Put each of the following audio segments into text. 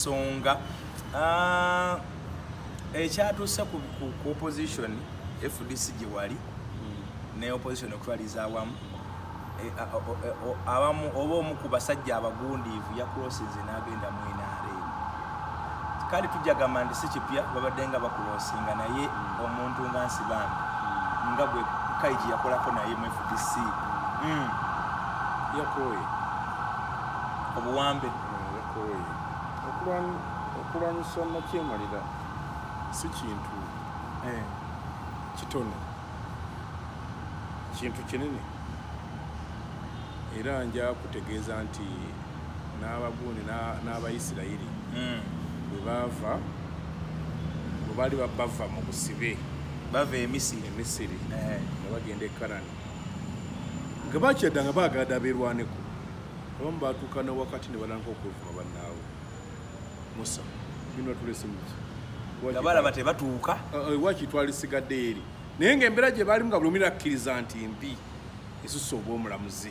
Nsonga ekyatuuse ku opposition FDC gye wali ne opposition okutwaliza awamu, abamu oba omu ku basajja abagundiivu yakulosinze n'agenda mu NRM. Kale tujja gamba nti si kipya, babadde nga bakulosinga, naye omuntu nga Nsibambi nga gwe Kaiji yakolako naye mu FDC. Yakooye. Obuwambe. Yakooye. Okulwanyisa nakyemalira si kintu kitono, kintu kinene. Era nja kutegeeza nti n'abagundi n'Abayisirayiri bwe baava, bwe baali bava mu busibe, bava e Misiri, e Misiri, nga bagenda e Kanani, nga bakyadda nga baagala beerwaneko, abamu batuuka ne wakati ne balanka okwevuma bannaabwe. Musa, bino tulese muki? Nga balaba tebatuuka. Waki twalisigadde eri? Naye ng'embeera gye baalimu, nga buli omu akkiriza nti mbi esusse obw'omulamuzi,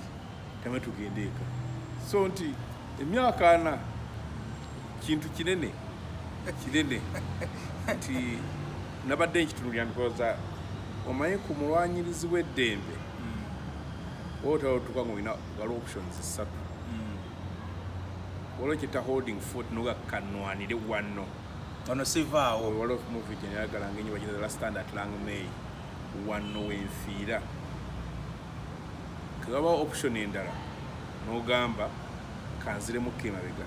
tame tugende eka. So nti emyaka 40 kintu kinene kinene, nti nabadde nkitunulira ndowooza, omanyi, ku mulwanyirizi w'eddembe oba otuuka nga olina, waliwo options ssatu. Waliwo kyeta holding fort, noga kanwanire wano. Ono sivaawo. Waliwo movie gye nayagalanga ennyo, bagita The Last Stand at Lang May, wano wenfiira. Kewabawo option endala n'ogamba kanziremukko emabega.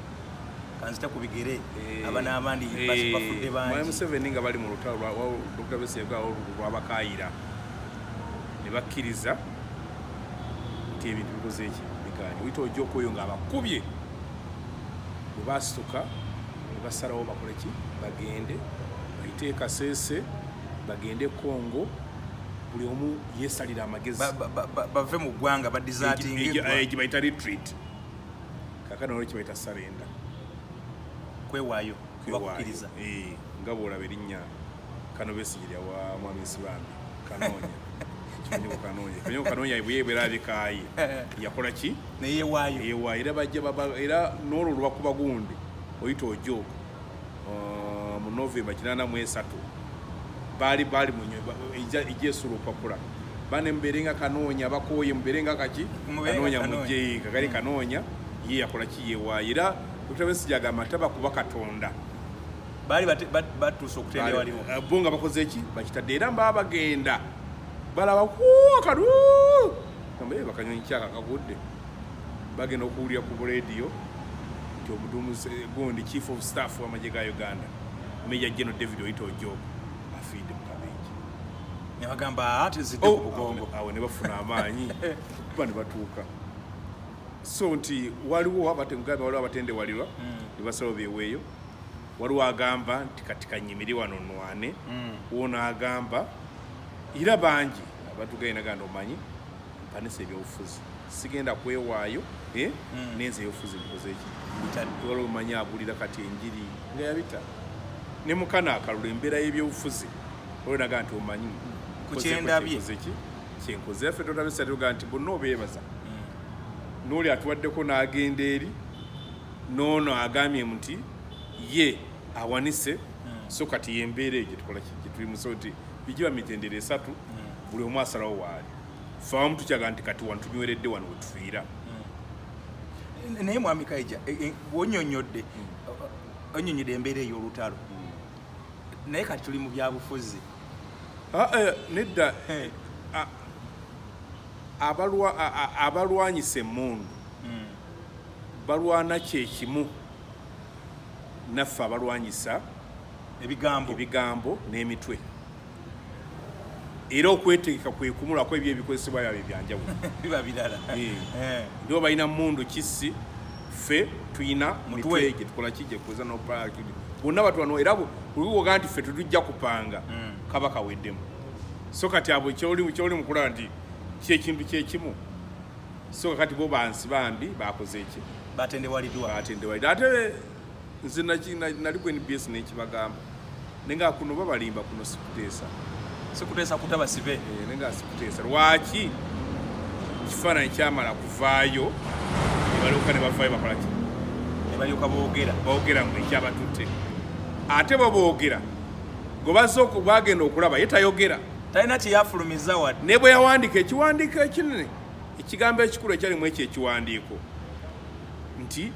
Kanzite ku bigere, aba n'abandi bafudde Mwami bangi. Museveni nga bali mu lutalo Dr. Besigye lwabakaayira ne bakkiriza nti ebintu bikoze eki biganye. Oyita ojja okwoyo ng'abakubye, bwe basituka ne basalawo bakole ki? Bagende bayite e Kasese, bagende e Congo, buli omu yeesalira amagezi. Bave mu ggwanga, badesertinga. Gye bayita retreat. Kakano waliwo kye bayita surrender. Kwewaayo, bakukkiriza. Eh, nga bwolaba erinnya kano Besigye lyawa mwami Nsibambi Kanoonya, Kifunyigo Kanoonya, Kifunyigo Kanoonya bwe bwera bikaayi yakola ki? Neyewaayo. Ewa era bajja era n'olwo lwakuba gundi oyita Ojok mu November 83, baali ejja esula olupapula, bane mubeere nga Kanoonya, bakooye, mubeere nga kaki. Mubeere nga Kanoonya. Kanoonya. Mujje kakali Kanoonya ye yakola ki? Yewaayo. Era Dr. Besigye agamba taba kuba Katonda. Baali batuuse okutende waliwo. Bo nga bakoze eki? Bakitadde. Era mbaba bagenda balaba kalu bakanyonyi kyaka kagudde, bagenda okuwulira ku rediyo nti omuduumuzi gundi, chief of staff w'amagye ga Uganda, Major General David Oyite Ojok, afiidde mu kabenje. Ne bagamba tezidde ku bugongo. Awo ne bafuna amaanyi kuba ne batuuka. So nti waliwo abatengambe, waliwo abatendewalirwa ne basalawo beweeyo, waliwo agamba nti kati kanyimiri wano nwane, wono agamba, era bangi abatugenda ganda, omanyi mpanisa ebyobufuzi, sigenda kwewaayo, eh? Nenze ebyobufuzi mbikoze eki? Bitadde. Waliwo omanyi abuulira kati enjiri nga yabita ne mukana akalulu, embeera y'ebyobufuzi olwo naga nti omanyi Ku kyendabye. Kyenkoze ki? Kyenkoze ffe totabisa tuga nti bonna obeebaza n'oli atuwaddeko n'agenda eri n'ono agambye nti ye awanise. So kati yembeera eyo gyetukola ki? Gyetulimu. So nti bigiba mitendera esatu, buli omu asalawo waali. Ffe awamu tukyaga nti kati wano tunyweredde, wano wetufiira. Naye mwami Kaija, bwonyonyodde, onyonyodde embeera ey'olutalo, naye kati tuli mu byabufuzi. Ah, nedda. Ah, abalwanyisa emmundu balwana kyekimu naffe abalwanyisa ebigambo. Ebigambo n'emitwe. Era okwetegeka kwe kumulako ebyo ebikozesebwa byabwe byanjawulo. Biba birala. Ndibo balina mundu kisi, ffe tuyina mutwe. Mitwe gyetukola ki? Gyekuza bonna batwano. Era buli nti ffe tetujja kupanga, kaba kaweddemu. So kati abo kyoli mukulaba nti kyekintu kyekimu. So kati bo bansi bambi bakoze eki? Batendewaliddwa. Batendewalidde. Ate nze nali ku NBS nekibagamba, naye nga kuno babalimba, kuno sikuteesa. Sikuteesa kuta basibe. Eh, naye nga sikuteesa. Lwaki kifaananyi kyamala kuvaayo ne balyoka ne bavaayo bakola ki? Ne Balyoka boogera. Boogera mbu ekyabatutte, ate bo boogera gwe bazze bagenda okulaba ye tayogera. Talina kyeyafulumiza wadde. Ne bwe yawandiika ekiwandiiko ekinene, ekigambo ekikulu ekyalimu ekyo ekiwandiiko nti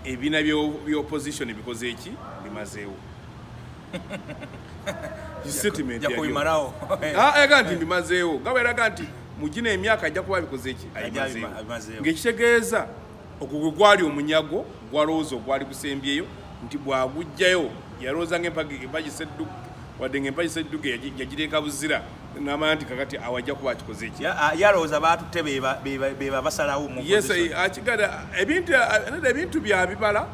ebiina bya opposition bikoze eki, bimazeewo. Statement yaliyo. Jakubimalawo. Ah, ayaga nti mbimazeewo, nga bweraga nti mugino emyaka ajja kuba bikoze eki, abimazeewo. Abimazeewo. Ng'ekitegeeza ogwo gwe gwali omunyago gwalowooza ogwali gusembyeyo nti bwagujjayo yalowooza ngaempagi sedduge, wadde ngaempagi sedduge yagireeka buzira, n'amanya nti kakati awo ajja kuba akikoze eki. Yalowooza baatutte beba basalawo mu Yes. opposition. Akigada ebintu, nedda, ebintu byabibala.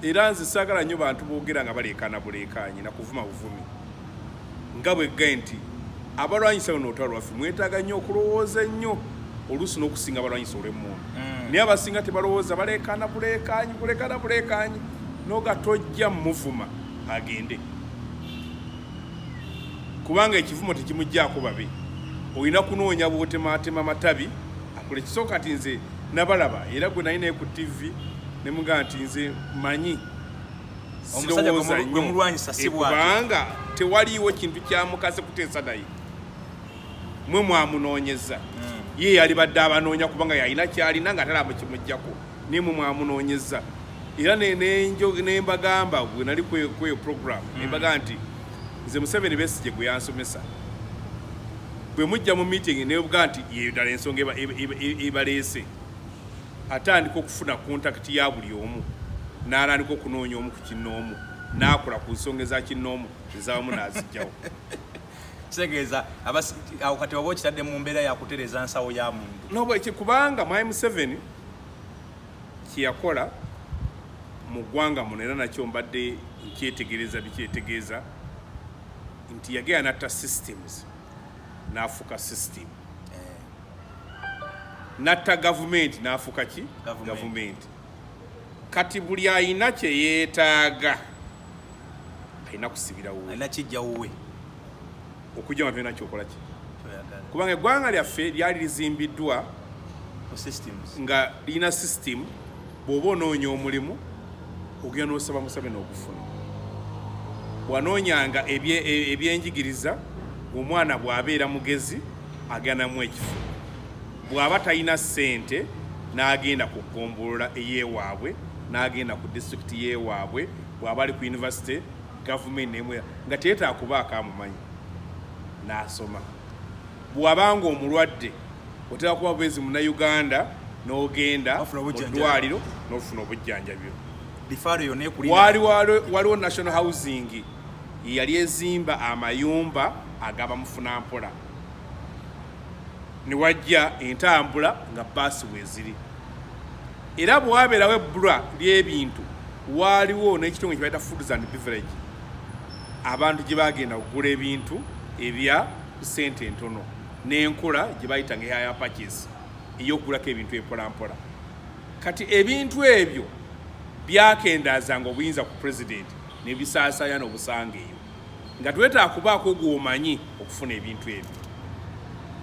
Era nze saagala nnyo bantu boogera nga baleekaana buleekaanyi nakuvuma buvumi, nga bweggaye nti abalwanyisa luno olutalo lwaffe mwetaaga nnyo okulowooza ennyo oluusi n'okusinga abalwanyisa olw'emmundu. Naye abasinga tebalowooza, baleekaana buleekaanyi, buleekaana buleekaanyi, noga tojja muvuma agende, kubanga ekivumo tekimugjaako babe. Olina kunoonya bwotemaatema matabi akole kisooka. Ti nze nabalaba era gwe nali naye ku TV nemugaa nti nze manyi Omusajja sirowooza gwe nnyo. mulwanyisa si bw'atyo. Kubanga tewaliiwo kintu kyamukase kuteesa naye, mwe mwamunoonyeza. Ye yalibadde abanoonya kubanga yalina kyalina nga talaba kimugjako, naye mwe mwamunoonyeza. Era nembagamba gwe nali kweyo program, nembagamba nti nze Museveni Besigye gwe yansomesa, bwe mujja mu meeting nebuga nti yeyo ddala ensonga ebaleese, atandika okufuna contact ya buli omu, n'atandika okunoonya omu ku kinnoomu, n'akola ku nsonga eza kinnoomu ezawamu n'azijjawo. Kitegeeza awo kati oba okitadde mu mbeera yakutereeza nsawo ya muntu. Nobweki, kubanga mwami Museveni kyeyakola mu ggwanga muno, era nakyo mbadde nkyetegereza, bikyetegeeza nti yagenda natta systems n'afuuka system, natta gavumenti n'afuuka ki? Gavumenti. Gavumenti. Kati buli ayina kye yeetaaga alina kusibira wuwe. Alina kijja wuwe. Okujja nga tolina kyokola ki? Toyagala. Kubanga eggwanga lyaffe lyali lizimbiddwa ku systems. Nga lirina system. Bw'oba onoonya omulimu ogenda n'osaba Museveni ogufuna. Bwanoonyanga ebyenjigiriza, omwana bw'abeera mugezi agendamu ekifo, bw'aba talina ssente n'agenda ku ggombolola eyeewaabwe, n'agenda ku disitulikiti yeewaabwe. Bw'aba ali ku university, gavumenti nemwe nga teetaaga kubaako amumanyi n'asoma. Bw'abanga omulwadde otera kuba bwezi Munnayuganda n'ogenda Ofuna mu obujjanjabi. ddwaliro n'ofuna obujjanjabi. Lifaalo yonna ekulina. Waliwo National Housing yali ezimba amayumba agabamufuna mpola, ne wajja entambula nga baasi weeziri. Era bwe wabeerawo ebbula ly'ebintu, waaliwo n'ekitongole kye bayita Foods and Beverage, abantu gye bagenda okugula ebintu ebya sente entono, n'enkola gye bayita nga hire purchase ey'okugulako ebintu empolampola. Kati ebintu ebyo byakendaazanga obuyinza ku pulezidenti nebisaasaanya n'obusanga eyo nga twetaaga kubaako gw'omanyi okufuna ebintu ebyo,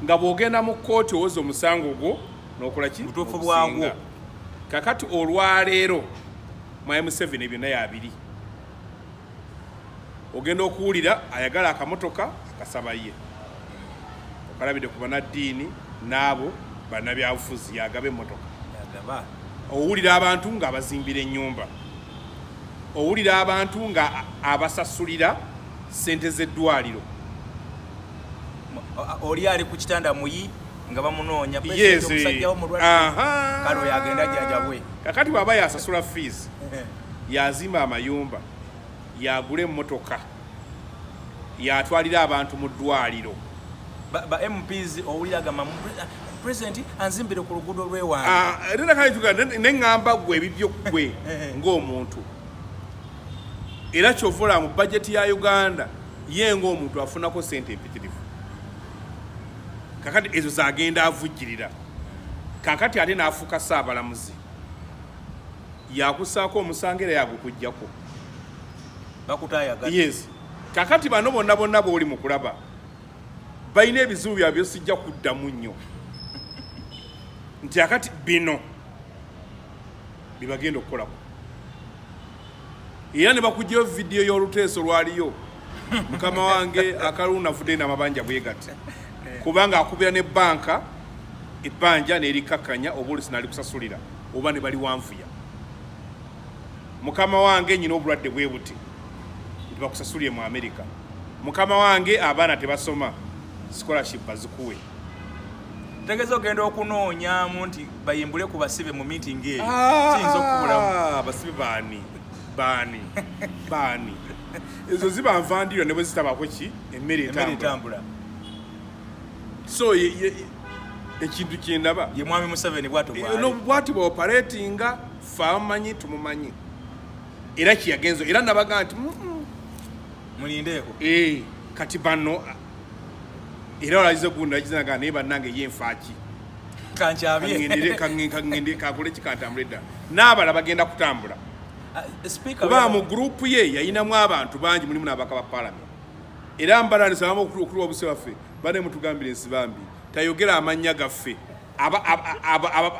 nga bw'ogenda mu kkooti owoza omusango gwo n'okola ki? Butuufu N'ogusinga. bwagwo. Kakati olwaleero mwami Museveni byonna yabiri ogenda okuwulira ayagala akamotoka akasaba ye, okalabidde ku banaddiini n'abo bannabyabufuzi, yagaba emmotoka. Yagaba. Owulira abantu ng'abazimbira ennyumba, owulira abantu nga abasasulira sente z'eddwaliro. Oli ali ku kitanda muyi nga bamunoonya. Yes. Omusajja wo mulwadde. Kale oyo agenda ajjanjabwe. Kakati bw'aba yasasula fees, yazimba amayumba, yagula emmotoka, yatwalira abantu mu ddwaliro. Ba MPs owulira agamba, "President anzimbire ku luguudo lwewange." Ah, era kale tuga neŋŋamba gwe ebibyo gwe ng'omuntu, era kyova olaba mu bajeti ya Uganda ye ng'omuntu afunako sente empitirivu. Kakati ezo zagenda avujjirira. Kakati ate n'afuuka ssaabalamuzi, yakusaako omusango era yagukugjako. Bakutayaga. Yes. Kakati bano bonna bonna booli mu kulaba balina ebizibu byabwe byosijja kuddamu nnyo nti akati bino byebagenda okukolako. Era ne bakugyayo vidiyo y'oluteeso lwaliyo, mukama wange akalulu navudde n'amabanja bwe gati, kubanga akubira ne banka ebbanja nerikakkanya, oba olusi nalikusasulira oba ne baliwanvuya. Mukama wange, nyina obulwadde bwe buti, nti bakusasulire mu Amerika. Mukama wange, abaana tebasoma, scholarship bazikuwe. Tegeeza ogenda okunoonyamu nti bayimbule ku basibe mu meeting eyo, kiyinza okubulamu. Ah, basibe baani, baani, baani? Ezo ziba nvandirwa ne bwe zitabako ki emmere emmere etambula. Etambula. So ekintu kyendaba, ye mwami Museveni bwatyo bwali. No, bwati bwoperatinga, fe abamanyi tumumanyi, era kiyagenzo, era nabaga nti Mulindeeko. Eh, kati bano era olagize gundi nagize, naye bannange ye nfaaki? Kankyabye. Kaŋŋendere, kaŋŋende kakole kikantambula edda, n'abala bagenda kutambula. Ah, speaker Kuba mu gurupu ye yayinamu abantu bangi, mulimu n'abaka ba parliament, era mbalandisabamu okuliwa obuse baffe bane mutugambire Ensibambi tayogera amannya gaffe.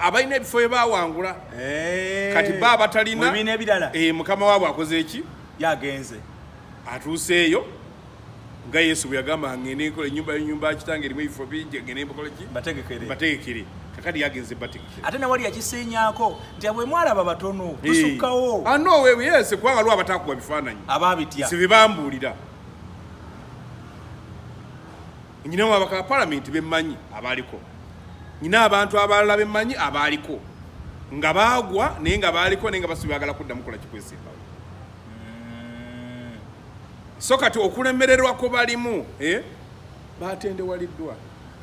Abalina ebifo bye bawangula. Eh, Kati ba abatalina mu bibiina ebirala. Eh, mukama waabwe akoze eki? Yagenze. Atuuseeyo nga Yesu bwe yagamba, ngende nkola enyumba ya kitange erimu ebifo bingi, ngende mbakole ki? Bategekere. Bategekere. Kakati yagenze bategekere. Ate nawali yakisiinyaako nti bwe mwalaba batono tusukkawo. Ah, no, wewe yes, kubanga waliwo abatakuba bifaananyi. Ababitya. Sibibambuulira, nyinamu abaka ba palamenti bemmanyi abaaliko, nyina abantu abalala bemmanyi abaaliko nga baagwa, naye nga baaliko, naye nga basi baagala kuddamu kola kikwesimbawo. So kati okulemererwa ko balimu, eh, batendewaliddwa.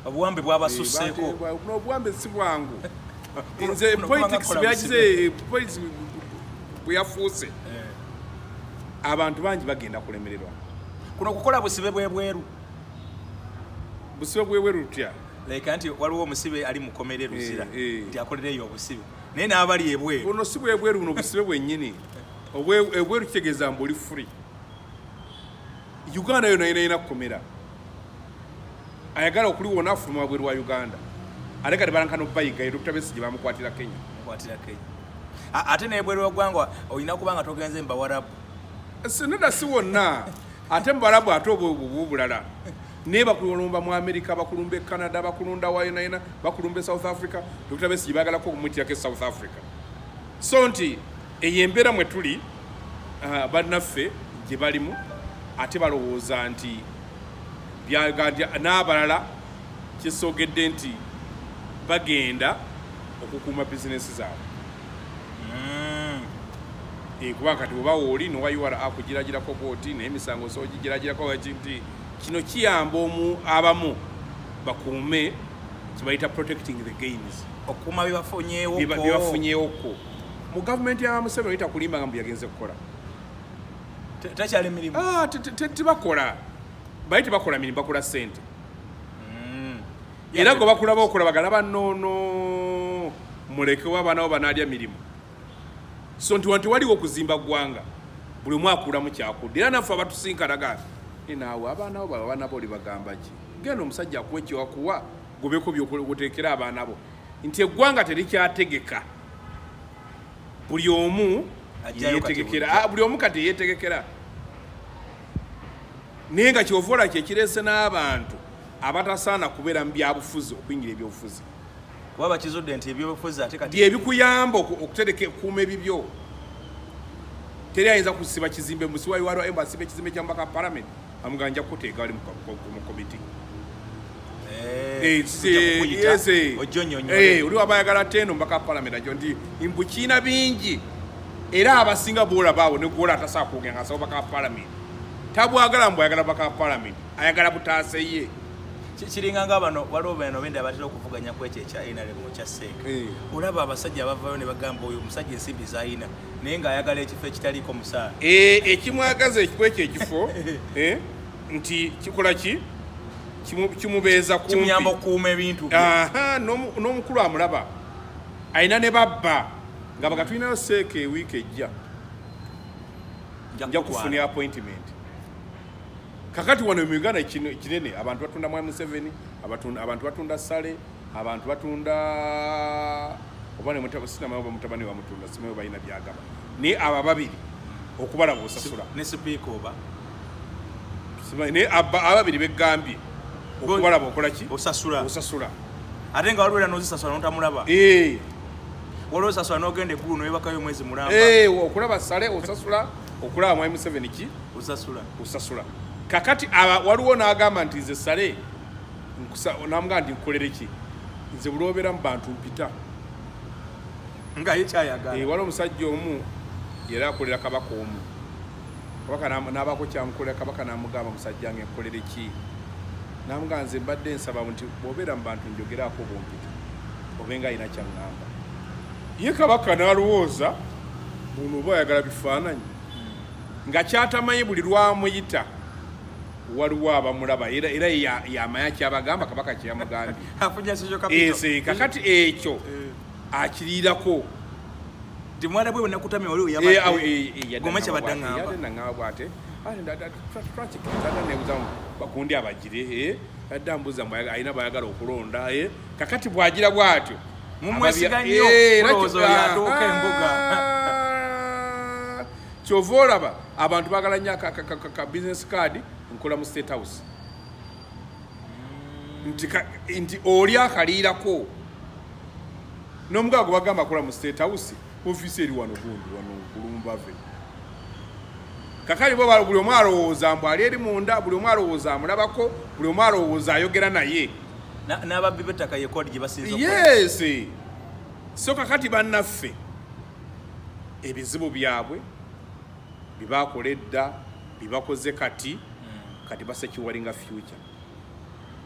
Obuwambe bwabasusseeko. Obuwambe si bwangu. Nze Kuno kubanga politics kukola byagize, politics bwe yafuuse, abantu bangi bagenda kulemererwa. Kuno kukola busibe bwebweru. Busibe bwebweru tutya? Like nti waliwo omusibe ali mukomere Luzira, Eh, eh. nti akolereyo obusibe, naye n'abali ebweru. Buno si bwebweru, buno busibe bwennyini. Ebweru kitegeeza mbu oli free. Uganda yona yina kukomera, ayagala okuliwona afuluma wabweru wa Uganda, ate kati balankana obayigayo. Dr Besigye bamukwatira Kenya. Mukwatira Kenya. Ate nebweru w'eggwanga olina kuba nga togenze mu Bawarabu. Sineda si wonna, ate mubalabu ate obwo obulala, naye bakulumba mu America, bakulumba e Canada, bakulunda wayonayona, bakulumba e South Africa. Dr Besigye bagalako okumutirako e South Africa. So nti eyo embeera mwe tuli, bannaffe gye balimu, ate balowooza nti byaga nti n'abalala kyesogedde nti bagenda okukuuma bizinesi zaabwe. Eh, kuba kati oba wooli nowa URA akugiragirako bwoti, naye emisango osobola ogigiragirako waki, nti kino kiyamba omu abamu bakuume kyebayita protecting the gains. Okukuuma byebafunyeewoko. Byebafunyewoko mu gavumenti ya Museveni. Oyita kulimba nga mbu yagenze kukola. Takyali mirimu. Ah, tebakola, bali tebakola mirimu, bakola sente. Era gwe bakulaba okola bagalaba noono, mulekewo abaana bo banaalya mirimu. So nti wanti waliwo okuzimba ggwanga, buli omu akulamu kyakudde, era naffe abatusinkanaga naawe abaana bo, abaana bo oli bagamba ki? Genda omusajja akuwa ekyewakuwa, gobeko byoteekera abaana bo, nti eggwanga terikyategeka, buli omu Ajjayo kati. yetegekera. Bujja. Ah, buli omu kati yetegekera, naye nga kyova ola kyekireese n'abantu abatasaana kubeera mu byabufuzi okuyingira ebyobufuzi. Kuba bakizudde nti ebyobufuzi ate kati Byebikuyamba okutereka, ekuuma ebibyo. Teri ayinza kusiba kizimbe musiwa URA mbu asiba ekizimbe kya mubaka parliament, amuga nja kukuteeka wali mu komiti. Eh, tujja kukuyita, ojje onnyonnyole. Oli waba ayagala tendo mubaka parliament ajo nti mbu kiina bingi, era abasinga boolaba awo ne gwola atasobola kwogera nga asaba baka parliament, tabwagala mbu ayagala baka parliament, ayagala butaase ye. Kiringa nga bano, waliwo bano benda batera okuvuganya ku ekyo ekya NRM kya seeka. Olaba abasajja abavayo ne bagamba oyo omusajja ensimbi zayina, naye ng'ayagala ekifo ekitaliiko musaala. Eh, ekimwagaza ekifo ekyo, ekifo nti kikola ki? Kimubeeza kumpi. Kimuyamba okukuuma ebintu bye. Aha, n'omukulu amulaba alina ne babba nga baga tulinayo seeka ewiiki ejja, nja kufunira appointment. Kakati wano mu Uganda kino kinene, abantu batunda mwami Museveni, abantu batunda sale, abantu batunda oba ne sinamayo oba mutabani wamutunda, simayo balina byagaba, naye abo ababiri Okubalaba osasula. Ne sipiika oba? Naye ababiri begambye okubalaba okola ki? Osasula. Osasula. Ate nga waliwo era n'ozisasula n'otamulaba. Waliwo osasula n'ogenda eggulu n'oyebakayo omwezi mulamba. Okulaba Sale osasula, okulaba Mwami Museveni ki? Osasula. Osasula. Kakati waliwo n'agamba nti nze Sale namugamba nti nkolere ki? Nze buli obeera mu bantu mpita. Nga ye kyayagala. Waliwo omusajja omu yali akolera kabaka omu. Kabaka n'abaako kyamukolera, kabaka n'amugamba musajja nge nkolere ki? N'amugamba nze mbadde nsaba nti bw'obeera mu bantu njogeraako bumpita obe nga alina kyaŋŋamba. Ye kabaka n'alowooza buno oba ayagala bifaananyi nga kyatamanyi buli lwamuyita waliwo abamulaba era yamanya kyabagamba kabaka kyeyamugambye. Kakati ekyo akiriirako. Nti mwana bwe nakutamye waliwo yabadde. Goma kyabadde aŋŋamba. Yadde naŋŋamba bw'ate. Nebuuza bakundi abagire, adde ambuuza mbu alina bayagala okulonda, kakati bw'agira bw'atyo. Mumwesiga nnyo, mulowooza oyo atuuka embuga. Kyova olaba abantu baagala nnyo ka business card nkola mu State House. Nti oli akaliirako. N'omugaga gwe bagamba akola mu State House, ofiisi eri wano gundi wano Kulumbave. Kakali bo buli omu alowooza mbu ali eri munda, buli omu alowooza amulabako, buli omu alowooza ayogera naye. N'ababbi b'ettaka ye kodi gye basinze okukola. Yes. So kakati bannaffe ebizibu byabwe bye bakola edda, bye bakoze kati, kati basecuringa future.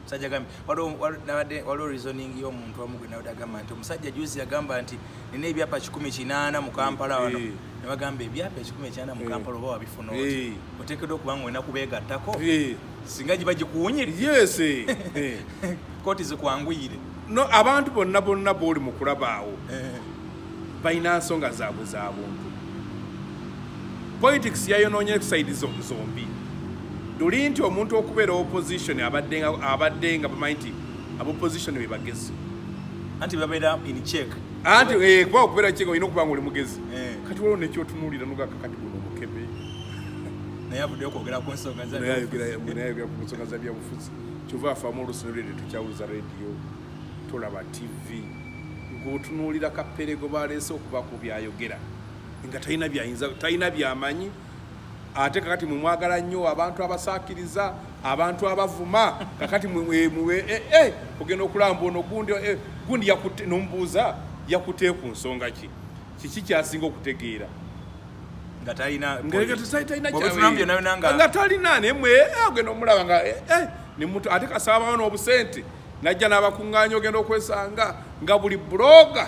Musajja gambye, waliwo reasoning y'omuntu omu gwe nabadde agamba nti omusajja juzi yagamba nti nina ebyapa 180 mu Kampala wano. Ne bagamba ebyapa 180 mu Kampala oba wabifuna oti? Oteekeddwa okuba nga olina kubeegattako. Singa giba gikuwunyire. Yes. Kooti zikwanguyire. No, abantu bonna bonna b'oli mu kulaba awo balina nsonga zaabwe za buntu. Politics yayonoonye side zombi. Luli nti omuntu okubeera opposition abadde nga bamanyi nti abopposition be bagezi. Anti babeera in check. Anti kuba okubeera check olina okuba nga oli mugezi. Kati waliwo nekyotunuulira n'ogamba kati guno omukebe. Naye avuddeyo okwogera ku nsonga za byabufuzi. Naye ayogera ku nsonga za byabufuzi. Kyova afaamu oluusi ne radio tukyawuliza radio, tolaba TV. Ng'otunuulira kaperego baleese okuba ku byayogera. Nga talina byayinza, talina byamanyi. Ate kakati mwe mwagala nnyo abantu abasaakiriza, abantu abavuma, kakati mwe ogenda okulamba ono gundi, gundi yakutte, n'omubuuza yakutte ku nsonga ki? Kiki ky'asinga okutegeera? Nga talina Nga talina Bw'oba otunula mu byonna byonna nga nga talina, naye mwe, ogenda omulaba nga, ne mutu, ate kasaabawo n'obusente, n'ajja n'abakuŋŋaanya ogenda okwesanga nga buli blogger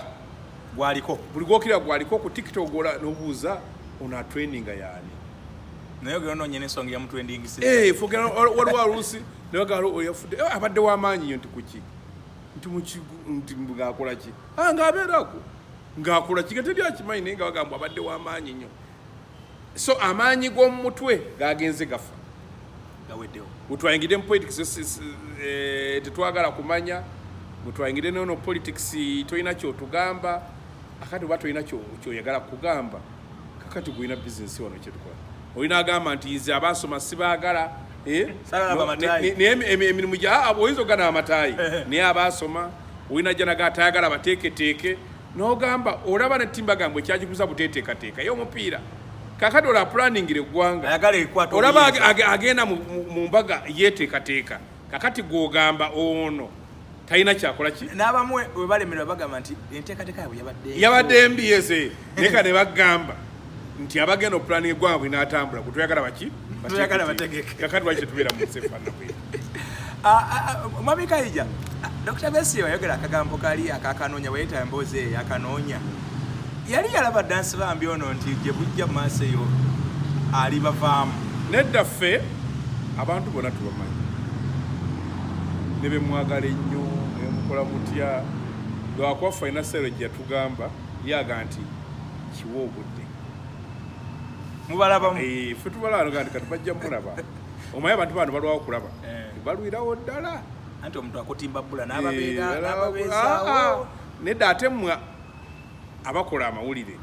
gwaliko. Buli gw'okira gwaliko ku TikTok n'obuuza ono atraininga yaani? Naye ogenda onoonya n'ensonga eyamutrendingisiza. Fogera, waliwo aluusi, ne bagamba, oyo yafudde, abadde w'amaanyi nnyo nti kuki? Nti nti ng'akola ki? Ng'abeerako. Ng'akola ki? Nga teri akimanyi, naye nga bagamba abadde w'amaanyi nnyo. So amaanyi g'omu mutwe gagenze gafa. Gaweddewo. Bwe twayingidde mu politics, tetwagala kumanya. Bwe twayingidde n'ono politics, tolina ky'otugamba. Akati oba tolina ky'oyagala kugamba, kakati gw'olina bizinesi wano kye tukola. Olina agamba nti nze abaasoma sibaagala, Saagala bamataayi. Naye emirimu gya, oyinza okugana amataayi. Naye abaasoma, olina ajja naga atayagala bateeketeeke. N'ogamba, olaba ne ttimba gambwe kyagikuza buteeteekateeka. Ye omupiira. Kakati olaba planningira eggwanga. Ayagala ekwata Olaba obuyinza. agenda mu mbaga yeeteekateeka. Kakati gw'ogamba ono talina kyakola ki? N'abamu we balemererwa bagamba nti enteekateeka yaabwe yabadde embi. Yabadde mbi, yes. Naye ka ne bagamba nti abagenda okupulaninga eggwanga bwe linaatambula, gwe toyagala baki? Toyagala bategeke. Kakati lwaki tetubeera mu nsi efaanana bw'etyo? Mwami Kaija, Dr. Besigye yayogera akagambo kali akakanoonya, bwe yayita emboozi eyo akanoonya. Yali yalaba ddansi bambi ono nti gye bujja mu maaso eyo alibavaamu. Nedda ffe abantu bonna tubamanyi. Ne be mwagala ennyo, ne mukola mutya. Lwakuba ffe alina ssente gye yatugamba, yaga nti kiwa obudde. Mubalabamu? Ffe tubalaba nga nti kati bajja mulaba. Omanyi abantu bano balwawo okulaba. Balwirawo ddala. Anti omuntu akutimba bbula n'ababeezaawo. Nedda ate mmwe abakola amawulire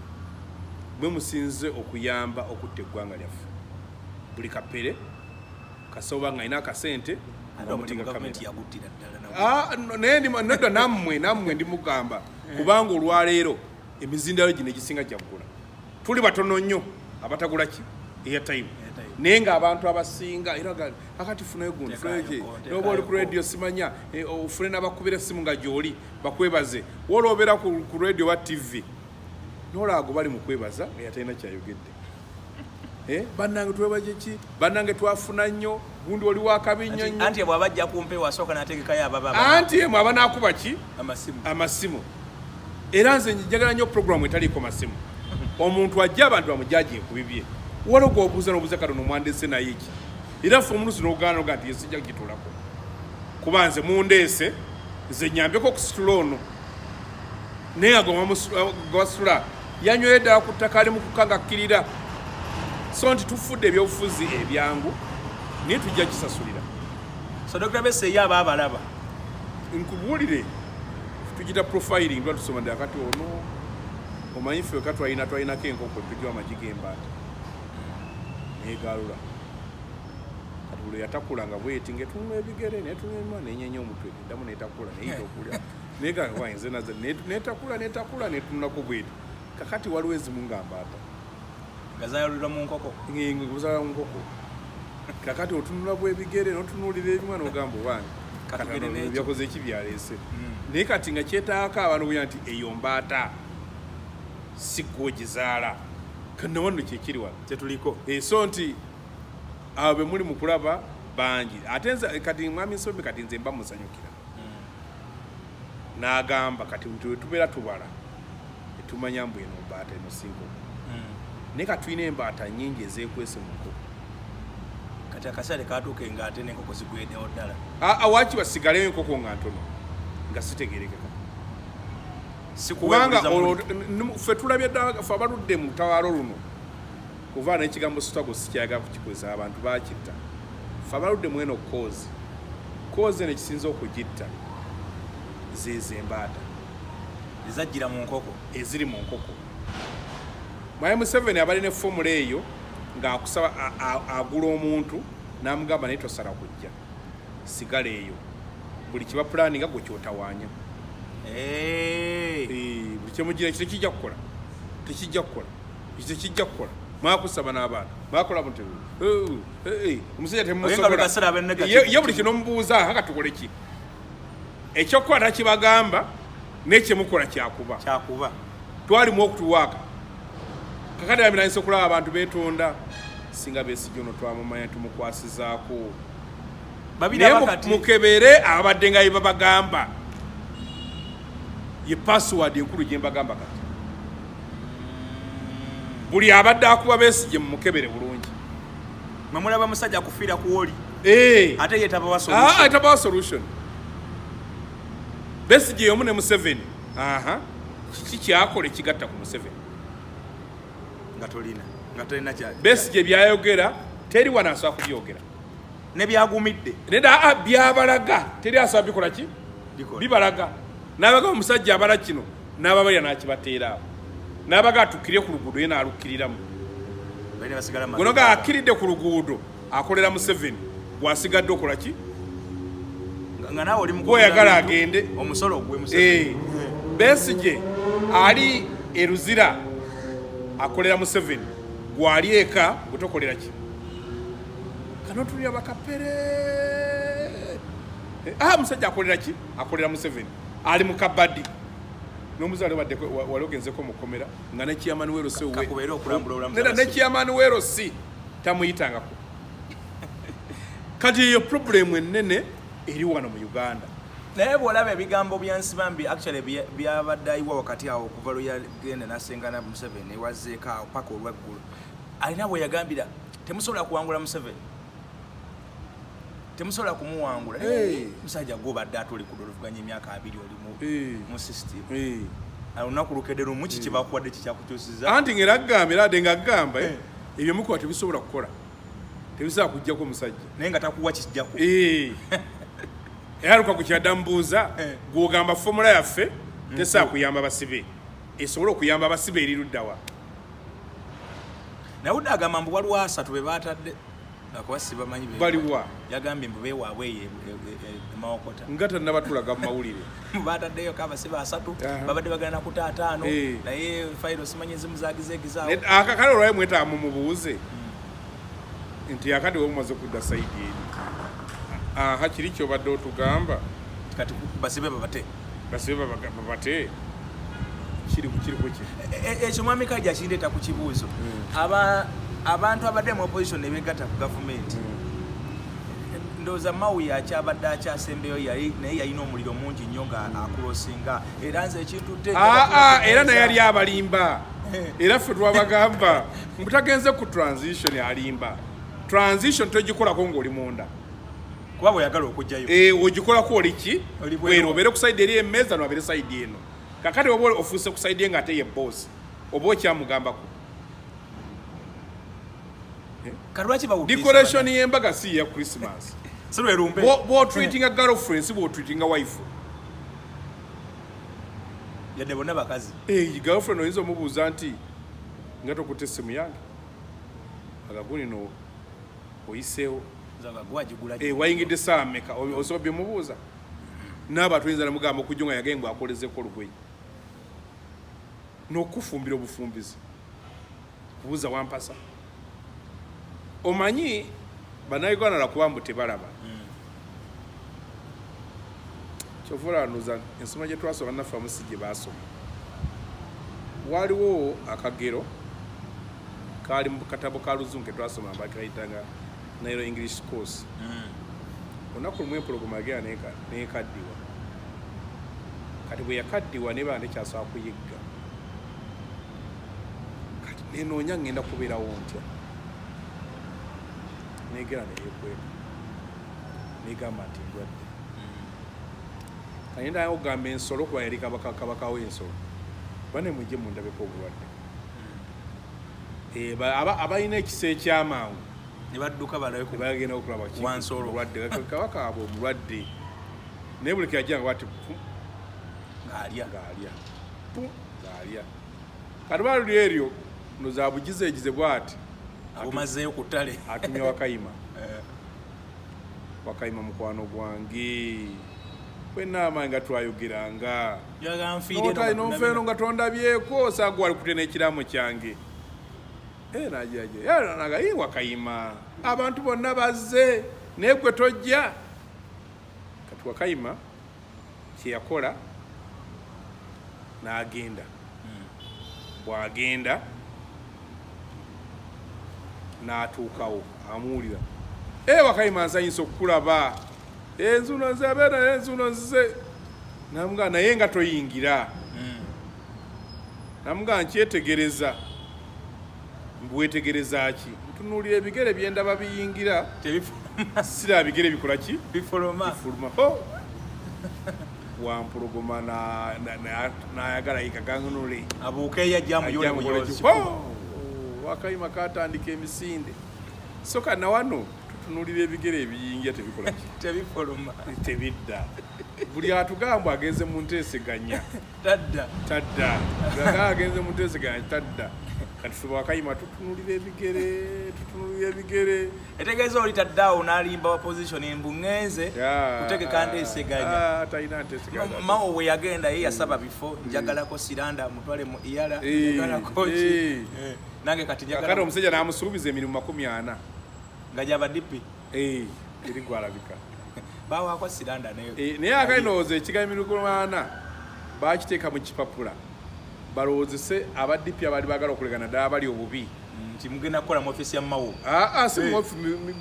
Mwe musinze okuyamba okutta eggwanga lyaffe. Buli kapere kasoba nga alina akasente. Ate omulimu gavumenti yaguttira ddala nawo. Ah, no, naye nedda nammwe ndimugamba kubanga olwaleero emizindalo gino egisinga gyaggula, tuli batono nnyo abatagula ki airtime. Airtime. Naye ng'abantu abasinga era akati funayo gundi, funayo ki, Teekaayo ko, n'oba oli ku teekaayo ko. radio simanya, ofune n'abakubira essimu nga gy'oli bakwebaze. Woloobeera ku radio oba TV n'olaago bali mu kwebaza nga yatalina kyayogedde. Bannange twebaje ki, bannange twafuna nnyo gundi, oli wakabi nnyo nnyo. Anti bw'aba ajja ku mpewo asooka n'ategekayo ababa Anti emwe abanaakuba ki amasimu. Amasimu. Era nze njagala nnyo programu etaliiko masimu. Omuntu ajja abantu bamujaje ku bibye. Waliwo gwobuuza n'obuuza katono omwandese naye ki, era ffe omulusi n'ogaana noga nti yesijja kugituulako kuba nze mundeese nze nyambeko okusitula ono, naye nga gwebasitula yanywera ddala ku ttaka, ali mu kukangakkirira. So nti tufudde ebyobufuzi ebyangu, naye tujja kisasulira. So Dr. Besigye ye aba abalaba. Nkubuulire, tugita profiling. Tuba tusoma ndi akati ono omanyi ffe ka twalinako enkoko, tugiwa amagi g'embaata negalula. Kati buli yatakula nga bweti ngaetunula ebigere, netunula emimwa, nenyenya omutwe, eddamu netakula, neyita okulya nze naza netakula netakula netunulako bweti. Kakati waliwo ezimu nga mbaata nga zayalulirwa mu nkoko. Nguzala mu nkoko. Kakati otunula bwebigere notunuulira ebimwa nogamba obange Katugende n'ekyo. byakoze eki byaleese. Naye kati nga kyetaako abantu kuya nti eyo mbaata si gwogizaala. Kanawano kyekiri wano. Kyetuliko. So nti abo be muli mu kulaba bangi. Ate nze kati mwami Nsobi, kati nze mba musanyukira n'agamba kati nti we tubeera tubala tetumanya mbu eno mbaata, eno si nkoko. Naye kati tulina embaata nnyingi ezeekwese mu nkoko. Kati akaseera tekatuuke nga ate n'enkoko zigweddewo ddala? Aa, waki basigaleyo enkoko nga ntono nga sitegerekeka? Si kubanga kuweebuliza ffe tulabye ddala, ffe abaludde mu lutabaalo luno, kuva n'ekigambo struggle sikyagala kukikozesa, abantu bakitta. Ffe abaludde mu eno cause eno, ekisinza okugitta zeezo embaata ezajjira mu nkoko. Eziri mu nkoko. Mwami Museveni abali ne formula eyo ng'akusaba agula omuntu n'amugamba naye tosala kujja, sigala eyo, buli kiba pulaninga gwe kyotawaanya. Buli kyemugira ekyo tekijja kukola, tekijja kukola, ekyo tekijja kukola. Mwakusaba n'abaana mwakola muti omusajja Oye nga temusobola. lwe kaseera abe negative. Ye buli kino mubuuza aka tukole ki, ekyokukola takibagamba, nekyemukola kyakuba. Kyakuba. Twalimu okutuwaaka. Kakati abiranyisa okulaba abantu betonda singa Besigye ono twamumanya tumukwasizaako. Babiri Naye abakati mukebere ababadde nga bebabagamba ye password enkulu gye mbagamba. Kati buli abadde akuba Besigye mumukebere bulungi. Mwe mulaba musajja kufiira ku woli ate ye tabawa Ah, solution. Tabawa solution. Besigye yomu ne Museveni. Aha, kiki kyakola ekigatta ku Museveni? Nga tolina kya Besigye byayogera teri wano asobola kubyogera. Ne byagumidde. Nedda, byabalaga teri asobola bikola ki. Bikola. Bibalaga n'abaga omusajja abala kino n'ababalya n'akibateera awo n'abaga atukkirire ku luguudo, ye n'alukkiriramu. Balina basigala mu Guno nga akkiridde ku luguudo akolera Museveni, gwasigadde okola ki? Nga naawe oli mu Gw'oyagala agende. Omusolo gwe Museveni. Besigye ali eruzira akolera Museveni, gwali eka gwetokolera ki? Kanotulira bakapere. Musajja akolera ki? Akolera Museveni, ali mu kabadi n'omuzaale wali ogenzeko mukomera nga ne chairman w'LC Kakubeere okulambula obulamu. Nedda, ne chairman w'LC tamuyitangako. Kati eyo problemu ennene eri wano mu Uganda. Naye bw'olaba ebigambo bya Nsibambi, actually byabadde ayiwa wakati awo okuva lwe yagenda nasengana Museveni ewazzeeko awo paka olwaggulo, alina bwe yagambira temusobola kuwangula Museveni, temusobola kumuwangula. Hey. Musajja gwobadde ate oli ku oluvuganya emyaka 20 oli Hey. mu system. Eh. Olunaku lukedde lumu, ki kyebakuwadde kikyakukyusiza? Anti ngera agamba, era ade nga agamba ebyo mukola tebisobola kukola, tebisobola kujjako omusajja. Naye nga takuwa kijjako. Era luka ku kyadda mubuuza, gwogamba formula yaffe tesobola kuyamba basibe, esobole okuyamba abasibe eri luddawa? Naye udde agamba mbu waliwo asatu be baatadde, akuba sibamanyi Baliwa? Yagambye mbu beewaabwe eyo e Mawokota. Nga tannabatulaga mu mawulire. Bataddeyo ko abasibe asatu. Babadde bagenda nakuta ataano. Naye fayiro simanyi ezimu zagizeegizaawo. Akakale olwayo mwetaaga mumubuuze nti akati wemumaze kudda side eri, aha, kiri kyobadde otugamba. Kati basibe babate. Basibe babate, kiri kuki? Ekyo mwami Kajja kindeeta ku kibuuzo. Abantu abadde mu opposition ne begatta ku gavumenti, ndowooza Mawuya akyabadde akyasembeyo yali, naye yalina omuliro mungi nnyo nga acrossinga, era nze ekintudde. Aa, era naye yali abalimba, era ffe twabagamba mbu tagenze ku transition, alimba. Transition togikolako ng'oli munda. Kuba bweyagala okugjayo. Eh, ogikolako oli ki? Oli bweru. Bweru, obeere ku side eri emmeeza, noabeere side eno. Kakati oba ofuuse ku side ye nga ate ye boss, oba okyamugambako. Kati lwaki bawuliriza? Decoration y'embaga si ya Christmas. Si lwerumbe. Bw'otreatinga girlfriend si bw'otreatinga wife. Yadde bonna bakazi. Eh, girlfriend oyinza omubuuza nti nga tokutte essimu yange agaguni no oyiseewo. Nze nga gwagigula. Eh, wayingidde saawa mmeka? Osobola byemubuuza naaba tuyinza namugamba okujja nga yagenge akolezeko olugoye n'okufumbira obufumbizi kubuuza wampasa. Omanyi Bannayuganda lwakuba mbu tebalaba, kyova olanuza ensoma gye twasoma naffe amu si gye baasoma. Waliwo akagero kaali mu katabo ka Luzungu ke twasoma, bakayitanga Nile English course. Olunaku lumu empologoma yagenda nekaddiwa. Kati bwe yakaddiwa neba nekyasobola kuyigga, kati nenoonya ngenda kubeerawo ntya? Negera neyekweka, negamba nti ndwadde. Kati ndayo okugamba ensolo, kuba yali kabaka, kabaka w'ensolo, bane mujje mundabeko obulwadde. Eh, abalina ekisa ekyamangu ne badduka balabe ku nebagenda okulaba Wansolo. Omulwadde kabaka abo omulwadde, naye buli keyajjanga bati pu, ng'alya. Ng'alya pu, ng'alya. Kati baluli eryo ndoza abugizeegize bwati. Abumazeeyo ku ttale. Atumya Wakayima. Wakayima mukwano gwange, kwenaama nga twayogeranga. Njagala nfiire. Nonfeeno nga tondabyeko, saaga wali kute n'ekiraamo kyange. Eh, najaja naga, "Ii, Wakayima, abantu bonna bazze naye gwe tojja." Kati Wakayima kyeyakola n'agenda. Bw'agenda n'atuukawo, amuwulira, "E Wakayima, nsanyusa okukulaba. Enzuno nze abeera enzuno nzize." Namugaa, "Naye nga toyingira." Namugaa, "Nkyetegereza." Mbwetegereza ki? "Ntunuulira ebigere byendaba biyingira." Siraba bigere bikola ki? Bifuluma. Bifuluma. Ho! Wampologoma n'ayagala yikaganunule. Abuukeyo ajja amuyole. Ajja mukola ki? Buyozi. Ho! Wakayima katandika emisinde. So kana wano tutunuulira ebigere ebiyingira, tebikola ki? Tebifuluma. Tebidda. Buli atugamba agenze mu nteeseganya Tadda. Tadda. Aga agenze mu nteeseganya tadda. Kati fe Wakayima tutunulira ebigere, tutunulira ebigere. Etegeeza oli taddaawo n'alimba wa position mbu ŋŋenze kutegeka nteeseganya. Ah, talina nteeseganya. Mao we yagenda ye yasaba bifo, njagalako siranda mutwale mu iyala, Eh, njagalako ki. eh. Eh, nange kati Kakati njagala omusajja n'amusuubiza emirimu 40. Nga gyaba DP. Eh, eri gwalabika. Bawaako siranda naye. Eh, naye akali ndowooza ekigambo emirimu 40 bakiteeka mu kipapula balowoozese aba DP abaali baagala okulegana ddala bali obubi. Nti mugenda kukola mu ofiisi ya Mao. Aa, si Eh.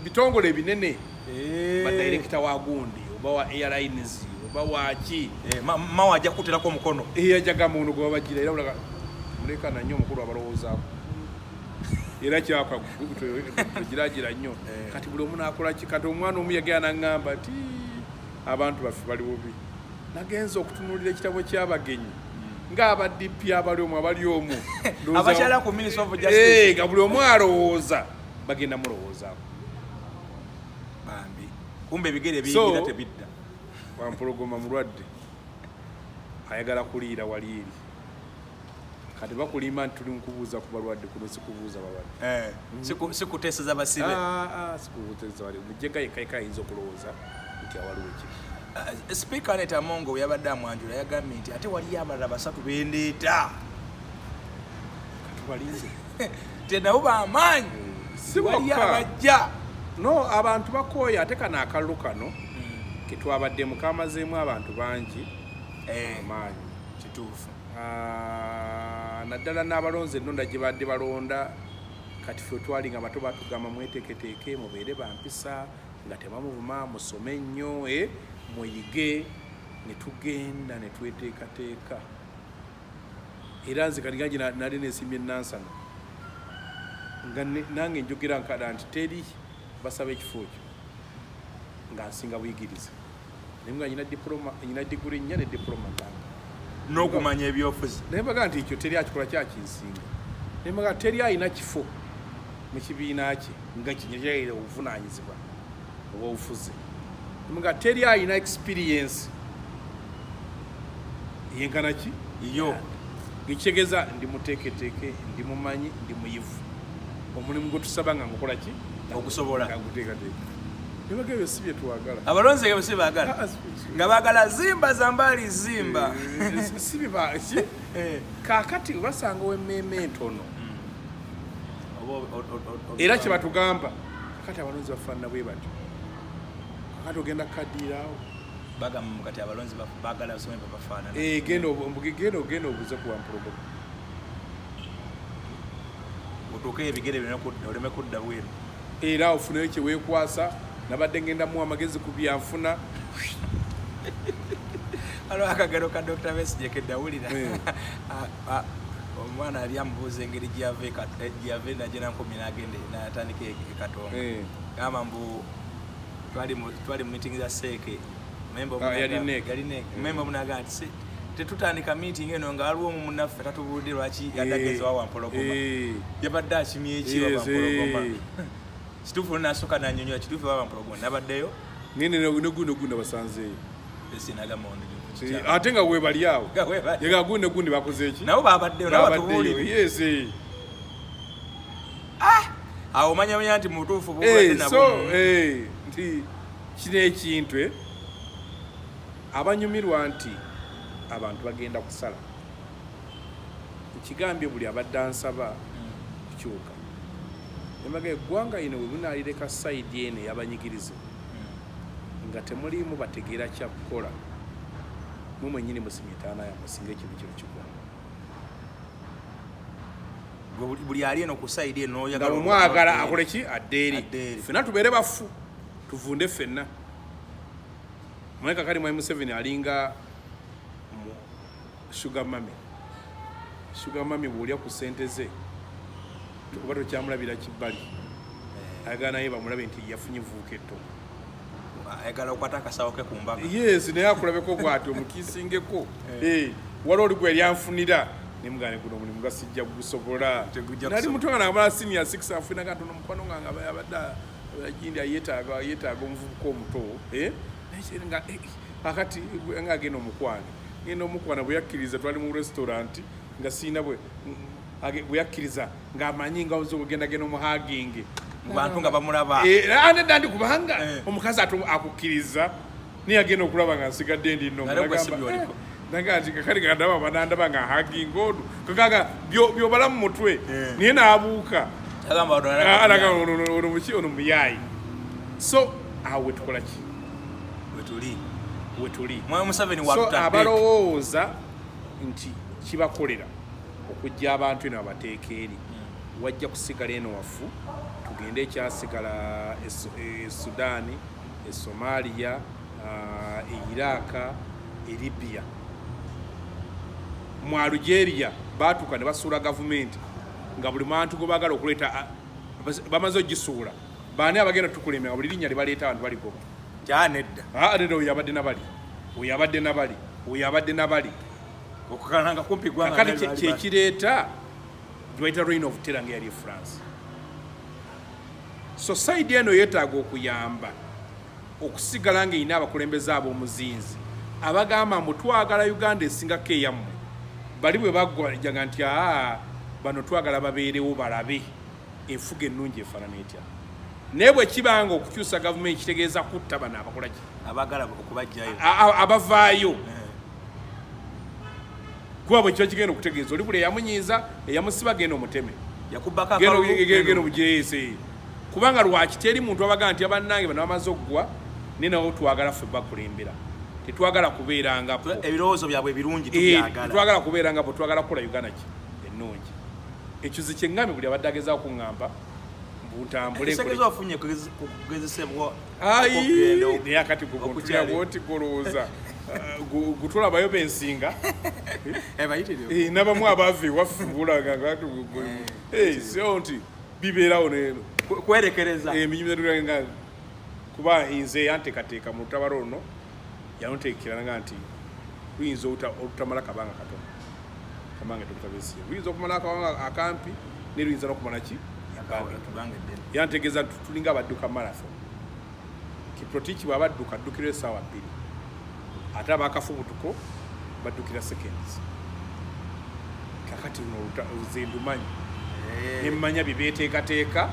bitongole ebinene, Eh. badirekita wa gundi oba wa airlines oba waki. Eh, Mao ajja kukuterako omukono. Eyajagamba ono gwe babagira era ulaga mulekana nnyo omukulu abalowoozaako era kyaka tugiragira nnyo. Eh. Kati buli omu nakola ki? Kati omwana omu yagenda naŋŋamba ti abantu baffe bali bubi, nagenza okutunuulira ekitabo ky'abagenyi ng'aba DP abali omwo abali omwo. Abakyala ku Ministry of Eh, Justice. nga buli omu alowooza bagenda mulowoozaako. Bambi, kumbe ebigere ebiyingira So- tebidda. Wampologoma mulwadde, ayagala kuliira wali eri. Kati bakulimba nti tuli mukubuuza ku balwadde, kuno sikubuuza balwadde. Eh, sikuteeseza basibe. Ah, ah, sikubuuza balwadde. Mujjega yekka yekka ayinza okulowooza nti awaliwo ekibi. Ah, Sipiika Annet Among bwe yabadde amwanjula yagambye nti ate waliyo abalala basatu bendeeta. Katubalinze. Te nabo bamaanyi. Si waliyo bokka. abajja. No, abantu bakooye, ate kano akalulu kano ketwabaddemu kamazeemu abantu bangi amaanyi. Kituufu. Ah, naddala n'abalonzi ennonda gye badde balonda, kati ffe twali nga bato batugamba mweteeketeeke, mubeere bampisa, nga tebamuvuma, musome nnyo, muyige. Ne tugenda ne tweteekateeka, era nze kati nga gye nali nesimbye Nansana, nga nange njogera nkada nti teri basaba ekifo kyo nga nsinga buyigiriza, naye nga nyina diploma, nyina diguri nnya ne diploma gange n'okumanya ebyofuzi. Naye mbaga nti ekyo teri akikola kyakinsinga. Naye mbaga teri alina kifo mu kibiina kye nga kinyaire obuvunaanyizibwa obwobufuzi. Mbaga teri alina experience yenkana ki yo. Ekitegeeza ndi muteeketeeke, ndi mumanyi, ndi muyivu. Omulimu gwe tusaba nga ngukola ki? Okusobola. Nga nguteekateeka. Naye ebyo si bye twagala. Abalonzi ebyo si baagala. Ah, nga baagala zimba zambaali zimba. Si bye si kaakati basanga ow'emmeeme entono. Era kye batugamba kakati abalonzi bafaanana bwe batyo, kakati ogenda kukaddiiraawo. Bagamba kati abalonzi baagala basome babafaanana. Eh, genda genda ogenda obuze ku wampologoma. Otuuke ebigere oleme kudda bweru. Era ofuneyo kye weekwasa. Nabadde ngenda muwa amagezi ku byanfuna. Waliwo akagero ka Dr. Besigye kedawulira. Omwana yali amubuuza engeri gyeyava gyeyava e Najjanankumbi n'agenda n'atandika e Katonga. Gamba mbu twali mu meeting za CEC. Member Ah, yali NEC. Yali NEC. Member omu n'agamba nti tetutandika meeting eno nga waliwo omu munnaffe tatubuulidde lwaki yadageza wa Wampologoma. Yabadde akimye ki wa Wampologoma? Kituufu n'asooka n'annyonnyola kituufu wa Wampologoma nabaddeyo. Naye ne gundi gundi basanzeeyo. Besigye n'agamba ono ndi Ate nga weebali awo. Nga weebali. Yega gundi ne gundi bakoze eki? Nabo babaddeyo, nabo Babaddeyo. batubuulire. Yes. Awo omanya manya nti mu butuufu bubadde nabo. So, nti kino ekintu, abanyumirwa nti abantu bagenda kusala. Nkigambye buli abadde ansaba kukyuka. Embaga eggwanga lino bwe munaalireka side eno ey'abanyigirizibwa nga temuliimu bategeera kya kukola, mwe mwennyini musimye entaana yammwe singa ekintu kino kigwa. Gwe buli ali eno ku side eno nga oyagala bwemwagala akole ki? Adde eri. Adde eri. Ffenna tubeere bafu, tuvunde ffenna. Naye kakati Mwami Museveni alinga mu sugar mummy. Sugar mummy bw'olya ku ssente ze oba tokyamulabira kibbali, ayagala naye bamulabe nti yafunye vuuka etto. Ayagala okwata akasawo ke ku mbaga. Yes, naye akulabeko bw'ati omukisingeko. Waliwo oli gwe yali anfunira nemugane guno omulimu nga sijja gusobola. Tegujja Nali kusobola. muto nga namala senior 6, anfunira katono mukwano nga nga abadde agindi yeetaaga omuvubuka omuto. Naye kye nga, kakati nga agenda omukwana, ngenda omukwana bwe yakkiriza, twali mu restaurant nga siina bwe bwe yakkiriza ng'amanyi nga oza ogenda genda omuhaginge Mu bantu nga bamulaba. Ate dda ndi kubanga omukazi akukkiriza, naye agenda okulaba nga nsigadde ndi nno. Nga gwe si by'oliko. Naga nti kakati nga ndaba banandaba nga haginga ono kakaga byobala mu mutwe, naye n'abuuka. Agamba ono Ah, alaga ono muki, ono muyaayi. So awo wetukola ki? Wetuli. Wetuli. Mwami Museveni So watutadde. abalowooza nti kibakolera okujja abantu eno abateeka eri, wajja kusigala eno wafu. Tugende ekyasigala e Sudaani, e Somalia, e Iraka, e Libya, mu Algeria batuuka ne basuula gavumenti nga buli muntu gwe baagala okuleeta bamaze ogisuula. Baani abagenda tukulemera? Buli linnya libaleeta abantu baligoba. Kyanedda. Ah, nedda, oyo abadde nabali, oyo abadde nabali, oyo abadde nabali. Okukalanga kumpi gwanga. Kakati kyekireeta gyebayita reign of terror nga yali e France. So side eno yeetaaga okuyamba okusigala ng'erina abakulembeze ab'omuzinzi abagamba mbu twagala Uganda esingako eyammwe. Bali bwe baggwa jaga nti aa, bano twagala babeerewo balabe enfuga ennungi efaanana etya. Naye bwe kibanga okukyusa gavumenti kitegeeza kutta bano abakola ki, abagala okubajjayo, abavaayo, kuba bwe kiba kigenda okutegeeza oli buli eyamunyiiza, eyamusiba, genda omuteme. Yakubbako Genda akalulu, genda omugyeyese, kubanga lwaki teri muntu abaga nti abannange bano bamaze okuggwa, naye nabo twagala ffe bakulembera, tetwagala kubeera nga bo. Ebirowoozo byabwe ebirungi tubyagala. Tetwagala kubeera nga bo, twagala kukola Uganda ki ennungi. Ekyo ze kyeŋŋambye buli abadde agezaako kuŋŋamba mbu ntambule. Ekitegeeza wafunye kugezesebwa Ayi, okugenda naye akati okukyali. guntulabwoti golowooza gutulabayo bensinga. Bayitirivu. Nabamu abaava ewaffe bulaga so nti bibeerawo neeno. Kwerekereza. Emirimu nga kuba nze yanteekateeka mu lutabalo luno, yanuteekeranga nti luyinza olutamala kabanga katono, kamange Dr. Besigye luyinza okumala akabanga akampi, ne luyinza n'okumala ki ebbanga ettono. Ebbanga eddene. Yantegeeza nti tulinga abadduka marathon. Kiprotich bw'aba adduka, addukira essaawa 2, ate abakafubutuko baddukira seconds. Kakati luno nze ndumanyi, nemmanya bye beeteekateeka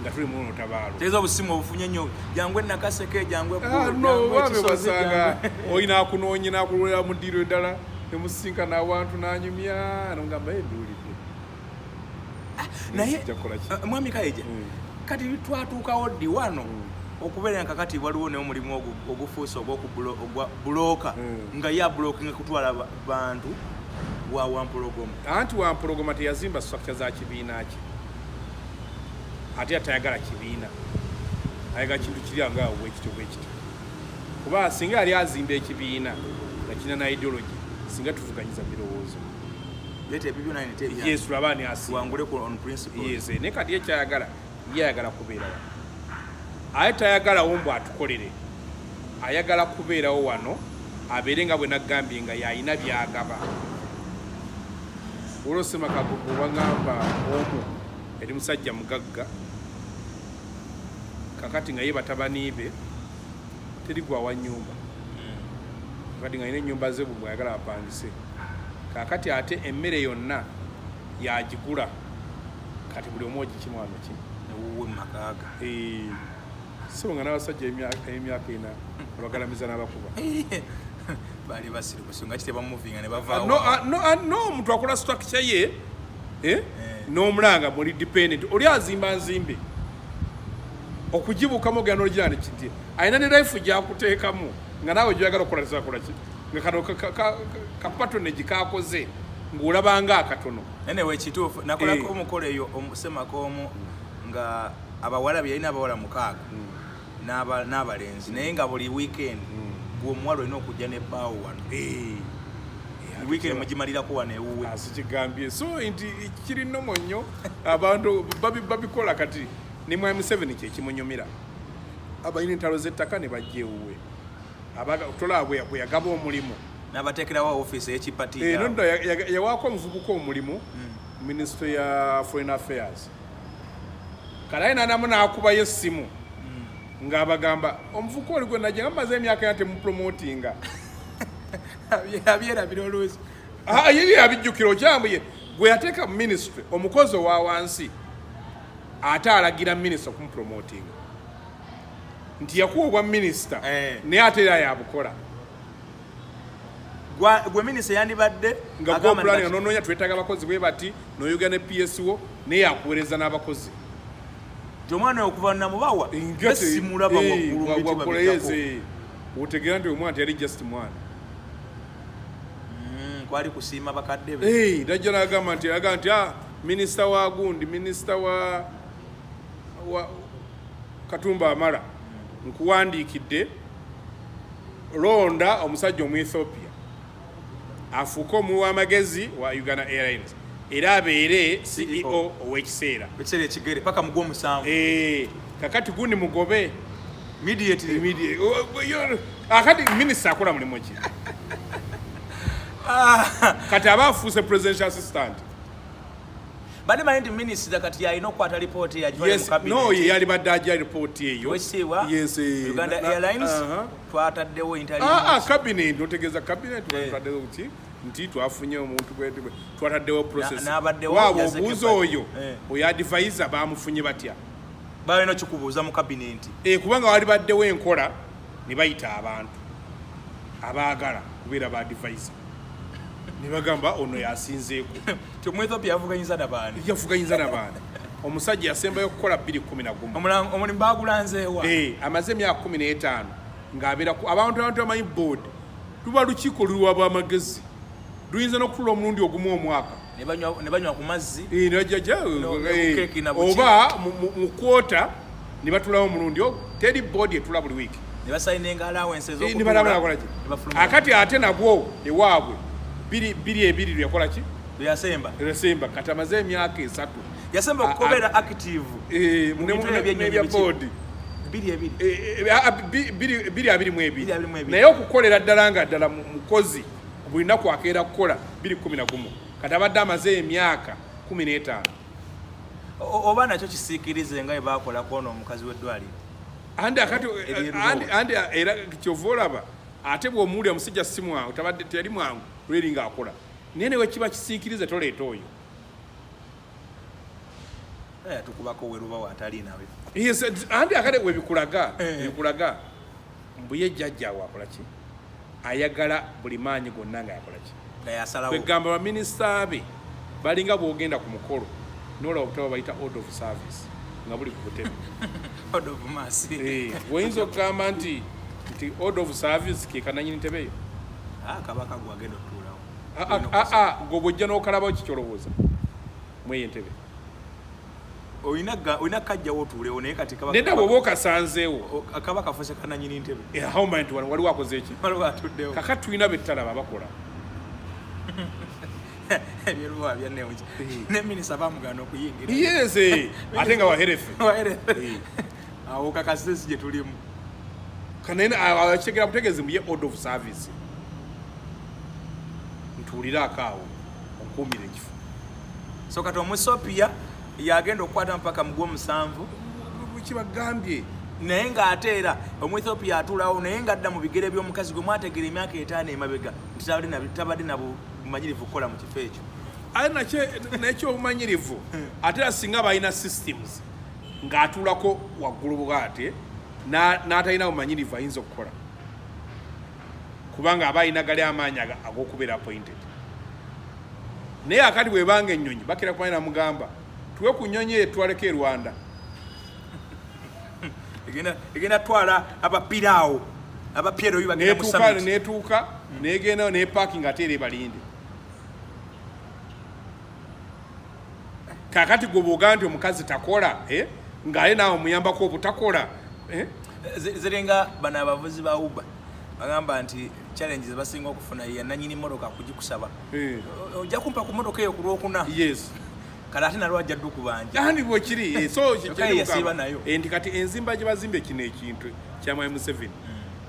nga tuli mu luno lutabaalo. Tegeeza obusimu obufunye nnyo, jangu enakaseke, jangu Ah, Eggulu, no, jangu wabe Ekisozi, basanga olina akunoonya nakulolera mu ddiiro eddala, nemusinkana awantu nanyumya nogamba, "Eh, mbiwulidde." Naye Sijja kukola ki. Mwami Kayeja, kati twatuukawo ddi wano okubeera nga kakati waliwo n'omulimu ogufuuse ogwa bulooka, nga ye abulokinga kutwala bantu wa Wampologoma? Anti Wampologoma teyazimba structure za kibiina kye, ate atayagala kibiina, ayagala kintu kiri nga bwekityo bwekityo, kuba singa yali azimba ekibiina nga kirina na ideology, singa tuvuganyiza birowoozo. Leeta ebibyo naye nete ebyange. Yes, tulaba ani asinga. Wangule ku on principle. Yes, naye kati ye kyayagala, ye ayagala kubeera wano, aye tayagalawo mbu atukolere, ayagala kubeerawo wano abeere nga bwe naggambye nga yalina byagaba. Olwo Semakagogo wagamba omu yali musajja mugagga, kakati nga ye batabani be teri gwawa nyumba, kakati nga alina ennyumba ze bwe ayagala apangise, kakati ate emmere yonna yagigula, kati buli omu ogikima wano ki ewuwe mu makaaga. So nga n'abasajja emyaka 40 abagalamiza n'abakuba. Baali basiru kusonga ki tebamuvinga ne bavaawo? No, ah, no, ah, no, omuntu akola structure ye, eh? N'omulanga muli dependent, oli azimba nzimbe okugibuukamu ogenda n'ogira nti alina ne life gyakuteekamu nga naawe gyoyagala okukola tezakola ki, nga kano ka patronage kakoze ng'olabanga akatono. Anyway, kituufu nakolako omukolo eyo omusemaka omu nga abawala be yalina abawala 6 n'abalenzi, naye nga buli weekend gwe omuwala olina okujja nebbaawo wano. Weekend mugimalirako wano ewuwe. Asikigambye so nti kiri nomo nnyo, abantu babikola. Kati ne mwami Museveni kyekimunyumira, abalina entalo z'ettaka ne bajja ewuwe. Tolaba bwe yagaba omulimu? N'abateekerawo ofiisi ey'ekipatiira. Nodda yawaako omuvubuka omulimu ministry ya foreign affairs, kale aye nanamu n'akubayo essimu ng'abagamba, omuvubuka oli gwe najja nga mumaze emyaka ya temupromotinga. Abyerabira oluusi. Ah, ye yabijjukira okyambuye gwe yateeka mu ministry, omukozi owa wansi ate alagira minisita okumupromotinga nti yakuwa obwa minisita, naye ate era yabukola. Gwe minisita yandibadde nga agamba nti gopulani nonoonya twetaaga abakozi bwe bati, noyogera ne PSO naye yakuweereza n'abakozi. Nti omwana oyo okuva namubawa simulaba waggulu mu biti babiddako. Otegeera nti omwana teyali just mwana. Kwali kusiima bakadde be. Najja nagamba nti agamba nti, ah, minisita wa gundi, minisita wa Katumba Amala, nkuwandiikidde, londa omusajja omu Ethiopia afuuke omuwi w'amagezi wa Uganda Airlines era abeere CEO ow'ekiseera. Ekiseera ekigere paka mu gw'omusanvu. Kakati gundi mugobe. Immediately. Immediate. Akati minisita akola mulimu ki? Kati aba afuuse presidential assistant. Badde manyi nti minisita kati yalina okukwata lipooti eyo. Yes, no, ye yalibadde ajja lipooti eyo. Wekitiibwa, Yes, Uganda Airlines, twataddewo interim. Ah, ah, cabinet, otegeeza cabinet. Twataddewo ki? Nti twafunye omuntu twataddewo process. N'abaddewo Waabwe yazze obuuza kebbali. Oyo oyo advisor bamufunye batya? Balina okikubuuza mu kabinenti. Kubanga wali baddewo enkola ne bayita abantu abaagala kubeera ba advisor ne bagamba ono yasinzeeko. Ti Omuethiopia yavuganyiza nabaani? Yavuganyiza nabaana. Omusajja yasembayo okukola 211. Omulimu bagulanzeewa? Amaze emyaka 15 ng'abeera abantu bamanyi board luba lukiiko luwa bamagezi, luyinza n'okutula omulundi ogumu omwaka. Ne banywa ku mazzi. Ne bajja, No, ne ku keeki na buki. Oba mu kwota ne batulawo omulundi ogwo. Teri board etula buli wiiki. Ne basayininga allowance. Ne balaba nakola ki. Akati ate nabwo ewaabwe biri biri ebiri lwe yakola ki? Yasemba. Yasemba. Kati amaze emyaka 3. Yasemba okubeera active mu bintu ebyennyonyi nebya biki? Board. Biri ebiri. 2022. 2022. Naye okukolera ddala nga ddala mukozi buli lunaku akeera kukola 211. Kati abadde amaze emyaka 15. Oba nakyo kisiikirize nga bwe bakola kwona omukazi w'eddwaliro. Andi akati Ery'erubowa. Andi era kyova olaba ate bw'omuwulira omusajja si mwangu, tabadde teyali mwangu lweri ng'akola, naye ne wekiba kisiikirize toleeta oyo. Tukubako werubawo atali nawe. Yes, andi akate webikulaga ebikulaga mbuye jjajjaawe akola ki, ayagala buli maanyi gonna nga yakola ki. Nga yasalawo. Kwegamba baminisita be balinga bwogenda ku mukolo nolaba obutabo bayita order of service nga buli ku butebe. Order of mercy. Oyinza okugamba nti order of service ke kananyini ntebe eyo? Ah, kabaka gwagenda okutuulawo. Ah, ah, gwe bwojja n'okalabawo kikyolowooza mweyo entebe? Olina kajjawo otuulewo, naye kati Nedda, bw'oba okasanzeewo. Kaba kafuse kananyini ntebe. Awo manyi nti wano waliwo akoze eki. Waliwo atuddewo. Kakati tulina bettalaba bakola. Ebyeruwa byanewuki ne minisita bamugaana okuyingira. Yes, ate nga waherefe. Awo kakasisi gye tulimu. Kanene akitegera butegeezi mbuye order of service, ntuuliraako awo onkuumira ekifo. So kati Omusopiya yagenda okukwata mpaka mu gw'omusanvu. Kibagambye. Naye ng'ate era Omuethiopia atuulawo, naye ng'adda mu bigere by'omukazi gwe mwategera emyaka 5 emabega nti tabadde na bumanyirivu kukola mu kifo ekyo. Ate nakyobumanyirivu, ate era singa balina systems ng'atuulako waggulu bwate n'atalina bumanyirivu ayinza okukola, kubanga aba alina gali amaanyi ag'okubeera appointed. Naye akati bwebanga ennyonyi bakira kumanya namugamba tuwe ku nnyonyi eyo etwaleko e Rwanda. Egenda twala abapiraawo abapyeroyo bagenda mu netuuka summit. Netuuka negenda neparking ate era ebalinde. Kakati gwe bwogaa nti omukazi takola, eh? Ng'ale naawe omuyambako obutakola, eh? Ziringa bano abavuzi ba Uber bagamba nti challenge zebasinga okufuna ya nanyini motoka kugikusaba. Ojja kumpa ku motoka eyo ku Lwokuna. Kale ate nalwo ajja ddukubanja. Andi bwekiri, so Kyokka ye yasiiba nayo. Nti kati enzimba gye bazimba kino ekintu kya Mwami Museveni,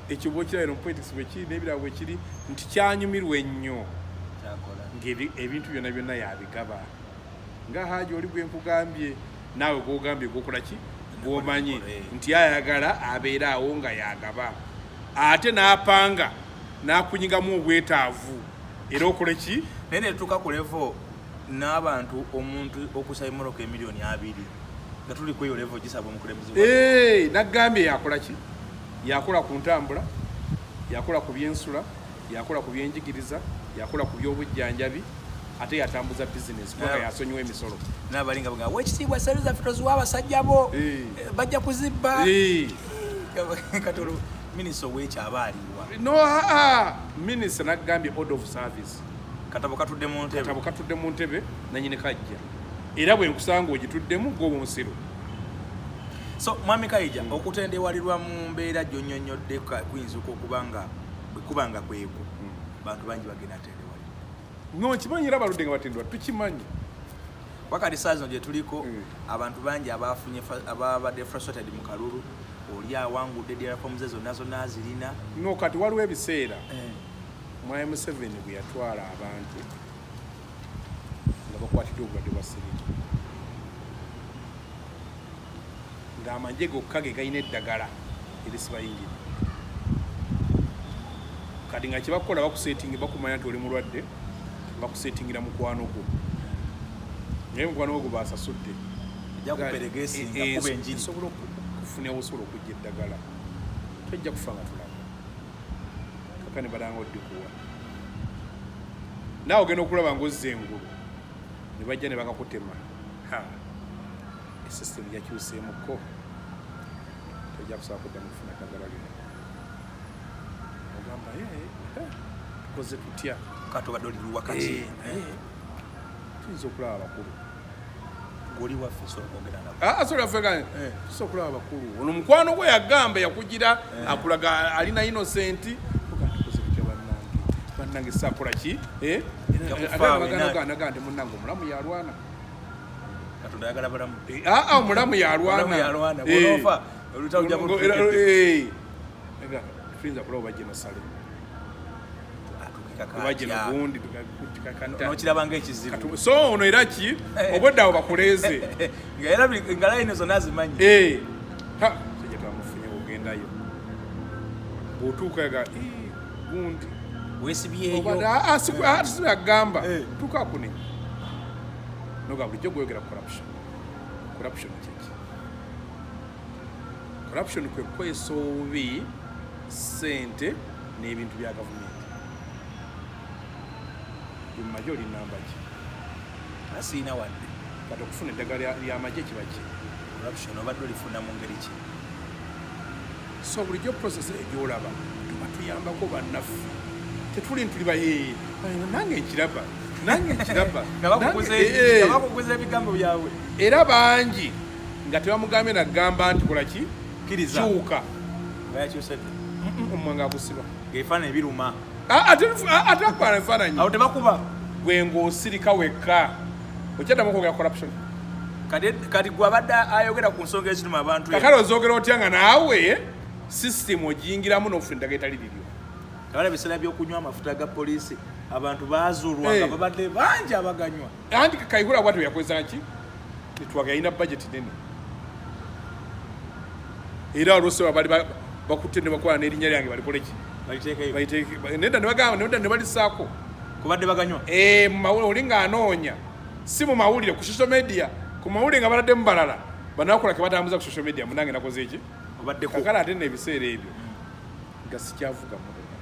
ekyo bwokirabira mu politics bwekiri n'ebirala bwekiri nti kyanyumirwa ennyo. Kyakola. Ng'ebintu byonna byonna yabigaba nga Haji oli gwe nkugambye naawe gwogambye gwokola ki gwomanyi nti ayagala abeere awo nga yagaba, ate n'apanga n'akunyigamu obwetaavu era okole ki. Naye netutuuka ku level n'abantu omuntu okusaba emmotoka emiliyoni 20 nga tuli kweyo level gisaba omukulembeze Nagambye yakola ki, yakola ku ntambula, yakola ku byensula, yakola ku byenjigiriza, yakola ku byobujjanjabi, ate yatambuza bizinesi kubanga yasonyiwa emisolo. N'abalinga bagamba wekitiibwa sente zaffe toziwa abasajja bo. Bajja kuzibba. Kati olwo minisita owekyo aba aliwa? No, aa minisita nagambye order of service. Katabo katudde mu ntebe. Katabo katudde mu ntebe nanyini kajja, era bwe nkusanga ogituddemu gwoba omusiru. So mwami Kayija, okutendewalirwa mu mbeera gyonnyonnyodde kuyinzika okuba nga bwe kuba nga kwekwo bantu bangi bagenda tendewalirwa. No, nkimanyi era baludde nga batendwa, tukimanyi. Wakati saa zino gye tuliko abantu bangi abafunye ababadde frustrated mu kalulu, oli awangudde ddala fomu ze zonna zonna azirina. No, kati waliwo ebiseera mwami Museveni bwe yatwala abantu nga bakwatiddwa obulwadde bwa siriimu, ng'amagye gokka ge galina eddagala erisiba yingini. Kati nga kyebakukola bakusetinga, bakumanya nti oli mulwadde. Bakusetingira mukwano gwo, naye mukwano gwo gwebasasudde Ejja kuperegesinga kuba enjiri. Esobola okufunira, osobola okujja eddagala, tojja kufa nga tulaba kaka ne balanga oddikuwa. Naawe ogenda okulaba ngaozza engulu ne bajja ne bakakutema. Ha, esystem yakyuseemuko, tojja kusobola kuddamu kufuna ddagala lino. Ogamba, "Eh, eh, tukoze tutya?" Kati obadde oli luwakati. Eh, naye tuyinza okulaba abakulu. Goli waffe, sobola okwogera nabo. Ah, sorry, Africa. Tusobola okulaba abakulu. Ono mukwano gwe yagamba yakugira akulaga alina innocent. Tuga tukoze tutya bannange? Bannange saakola ki? Eh? Nja Ate kufa abaganda wena. gana gandi munnange omulamu yalwana. Katonda ayagala balamu. Eh, ah, ah, omulamu yalwana. Omulamu yalwana. Eh. Bw'onoofa, olutalo lujja Eh, eh. Ega, tuyinza kulaba oba Genosale. Atuukikako Oba atya? Genogundi tukakanta. N'okiraba ng'ekizibu. So ono era ki? Obwedda awo bakuleeze. Nga era nga layini zonna azimanyi. Eh, ha, sajja twamufunye, ogendayo bw'otuuka yaga, "Ii, gundi Weesibyeyo. Agamba Eh. tuuka akune noga bulijjo gweyogera corruption. Corruption kyeki? Corruption kwe kukozesa obubi ssente n'ebintu bya gavumenti. Gwe mu magye oli namba ki? Asiina wadde. Kati okufuna eddagala ly'amagye kiba ki? Corruption obadde olifuna mu ngeri ki? So bulijjo process egyolaba tuba tuyambako bannaffe, tetuli ntuli ba "Eh, nange nkiraba, nange nkiraba." Nga bakuguza Nange, eh, nga bakuguza ebigambo byabwe. Era bangi nga tebamugambye nagamba nti kola ki, Kkiriza. kyuka. Nga yakyuse dda. Omwanga agusiba. Ng'ebifaananyi biruma. Ah, ate akwana ebifaananyi. Awo tebakuba. Gwe ng'osirika wekka, okyaddamu okwogera corruption. Kati gwe abadde ayogera ku nsonga eziruma abantu eno. Kakale ozogera otya nga naawe system ogiyingiramu n'ofuna eddagala etali liryo? Abala ebiseera by'okunywa amafuta ga poliisi, abantu baazuulwa nga Eh. babadde bangi abaganywa. Anti Kayihura bwatyo yakozesa ki netwaga, yalina budget nene, era olwosewa bali bakutte ne bakola n'erinnya lyange balikole ki? Baliteekeyo. Nedda ne bagamba, nedda ne balisaako. Kubadde baganywa. Eh, mu mawulire oli ng'anoonya, si mu mawulire, ku social media, ku mawulire nga baladdemu balala banakola ke batambuza ku social media. Munange nakoze eki? Obaddeko. Kakala ate nno ebiseera ebyo nga sikyavuga mmotoka.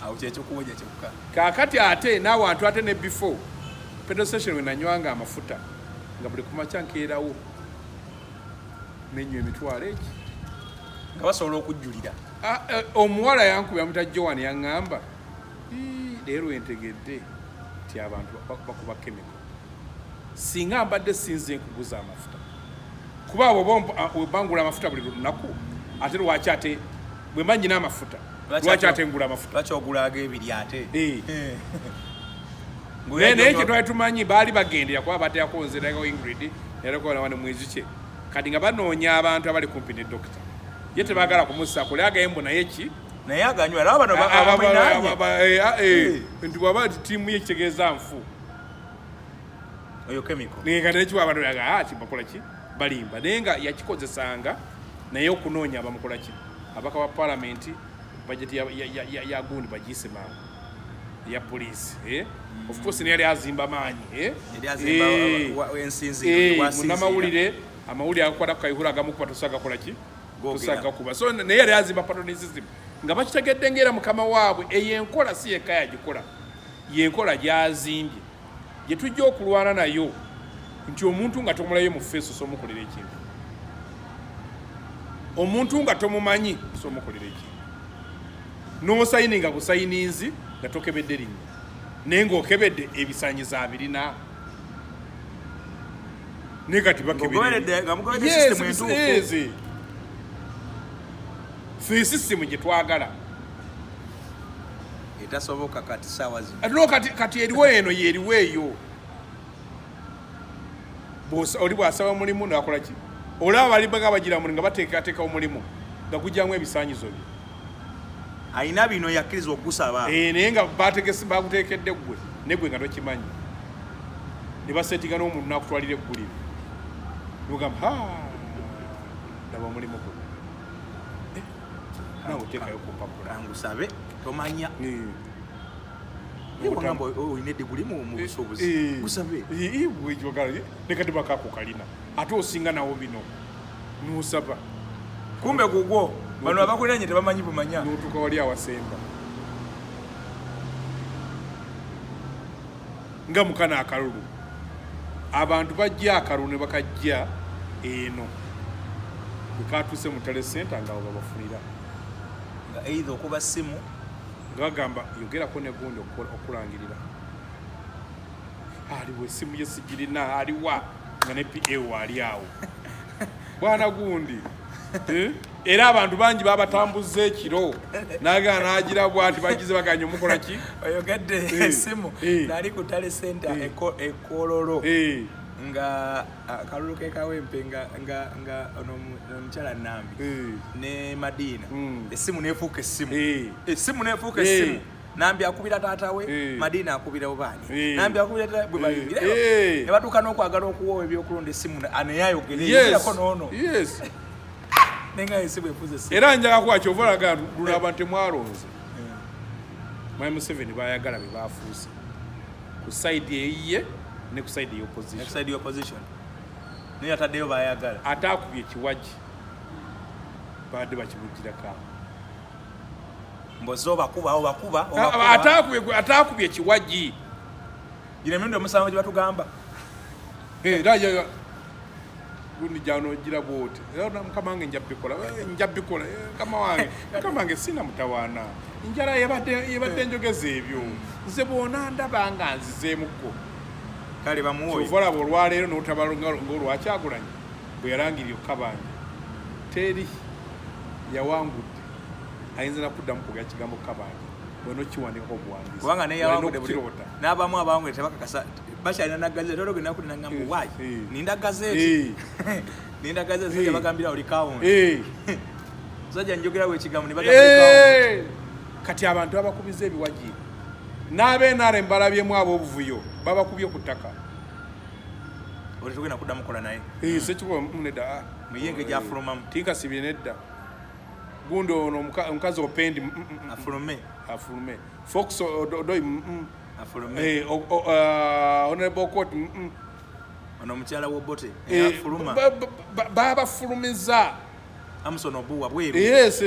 Awo kyekyokuwonya kyokka. Kaakati ate n'awantu ate ne before petrol station we nanywanga amafuta, nga buli kumakya nkeerawo nenywa emitwalo egi. Nga basobola okujjulira. Ah, eh, omuwala yankuba yamuta Joan, yaŋŋamba, "Ii, leero entegedde nti abantu bakuba chemical. Singa mbadde sinze nkuguza amafuta, kuba abo webangula amafuta buli lunaku, ate lwaki ate bwe mba nyina amafuta, lwaki ate ngula amafuta?" Lwaki ogula ag'ebiri ate? Eh. Ng'oyo Naye naye ajja- kyetwali tumanyi baali bagendera kuba bateekako nze naleko Ingrid naleko mwezi kye. Kati nga banoonya abantu abali kumpi ne dokita, ye tebaagala kumussa kule agayembu naye ki. Naye aganywa era bano abamwinaanye. Nti bwaba nti ttiimu ye kitegeeza nfu. Oyo chemical. Naye nga nekiwa abantu yaga, "Ah, kibakola ki, balimba." Naye nga yakikozesanga naye okunoonya abamukola ki, abaka ba palamenti, bajeti ya gundi bagiyise mangu eya poliisi, eh? Of course naye yali azimba maanyi, eh? Yali azimba Eh. ensinziiro, Eh, wasinziira. munnamawulire amawulire agakwata ku Kayihura agamukuba tosaga kola ki, Googera. tosaga kuba. So naye yali azimba patron system nga bakitegedde ngaera mukama waabwe eyo enkola si yekka yagikola, yenkola gyazimbye gye tujja okulwana nayo, nti omuntu nga tomulayo mu face osomukolera ekintu, omuntu nga tomumanyi osomukolera ekintu, n'osayininga busayininzi nga tokebedde linnya, naye ng'okebedde ebisanyizo abirina, naye kati Ng'ogoberedde- nga mugoberedde Yes, system entuufu. yes. Fe system gye twagala. Etasoboka kati saawa zino. Ate no kati eriwo eno yeriwo eyo. Oli bw'asaba mulimu nakola ki, olaba bali baga bagira mulimu nga bateekateeka omulimu nga gujjamu ebisaanyizo bye. Alina bino yakkiriza okugusaba. Eh, naye nga baguteekedde ggwe negwe nga tokimanyi, ne basetinga n'omuntu nakutwalira eggulire nogamba, "Ha, laba omulimu guno." Eh, naawe oteekayo ku mpapula. Kangusabe tomanya. Ogamba olina ediguli mu busuubuzi, gusabe. Nekati bakako kalina ate osinga nawo bino nosaba. Kumbe gugwo bano abakuliranye tebamanyi bumanya. Notuuka wali awasemba nga mukana akalulu, abantu bajja akalulu ne bakajja eno bwekatuuse mu tale center nga babafunira nga either okuba simu nga bagamba yogerako ne gundi okulangirira aliwo esimu ye sigirina aliwa nga ne PA ali awo bwana gundi. Era abantu bangi babatambuza ekiro naga nagira bwati bagize baganye omukola ki oyogedde esimu nali ku tale center ekololo nga akalulu ke Kawempe nga ono omukyala Nambi ne Madina esimu nefuuka esimu esimu nefuuka esimu. Nambi akubira taata we, Madina akubira obaani, Nambi akubira taata bwe bayingira ne batuuka n'okwagala okuwoowa ebyokulonda esimu aneyayogere noono. Yes. Nenga esimu efuze esimu. Era njagala kuwa kyova olaga luno abantu temwalonze. Mwami Museveni bayagala be bafuuse ku side eyiye ne ku side y'opposition. Ne ku side y'opposition. Naye ataddeyo bayagala. Ate akubye kiwagi badde bakimugirako awo. Mbozi obakuba obakuba. Ate akubye kiwagi. Gino emirundi omusanvu gye batugamba. Era gundi jano gira bwoti. Era mukama wange nja bikola, nja bikola. Mukama wange sina mutawaana. Njala yebadde njogeza ebyo. Nze bw'ona ndaba nga nzizeemukko. Kale bamuwoye. Kyova olaba olwaleero n'otabalo ng'olwakyagulanyi bwe yalangirira okukabanja. Teri yawangudde ayinza na kuddamu kwogera kigambo kabanja. Bw'ono kiwandiikako obuwandiisi. Kubanga naye yawangudde buli n'abamu abawangudde tebakakasa bakyalina na gazeti olwo genda kudda ngamba why ninda gazeti ninda gazeti sajja bagambira oli kawundi sajja njogera ekigambo ne bagamba oli kawundi. Kati abantu abakubiza ebiwagi n'abe NRM balabyemu ab'obuvuyo babakubye ku ttaka. Oli tugenda kuddamu kola naye. Sekikubo nedda. Muyenge gyafulumamu. Tinkasibye nedda. Gundi ono omukazi Opendi afulume. Afulume. Fox Odoi afulume. Honorable Court ono omukyala w'Obote afuluma. Babafulumiza. Amson Obuwa bweru. Yes.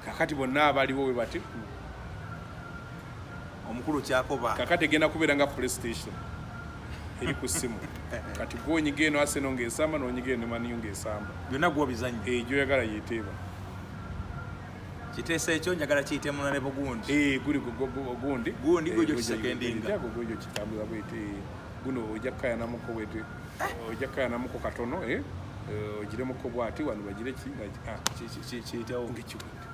Kakati bonna abaliwo we bati omukulu kyakoba. Kakati egenda kubeera nga PlayStation eri ku ssimu. Kati gw'onyiga eno Arsenal ng'esamba n'onyiga eno Man U ng'esamba. Byonna gw'obizannya. Gy'oyagala yeeteeba. Kiteeso ekyo njagala kiyite munale bugundi. Guli gundi. Gundi gwe gy'okisekendinga. Gwe gy'okitambuza bwete. Guno ojja kukayanamuko bwete. Ojja kukayanamuko katono. Ogiremuko bwati wano bagire ki kiyitewo. Ng'ekiwedde.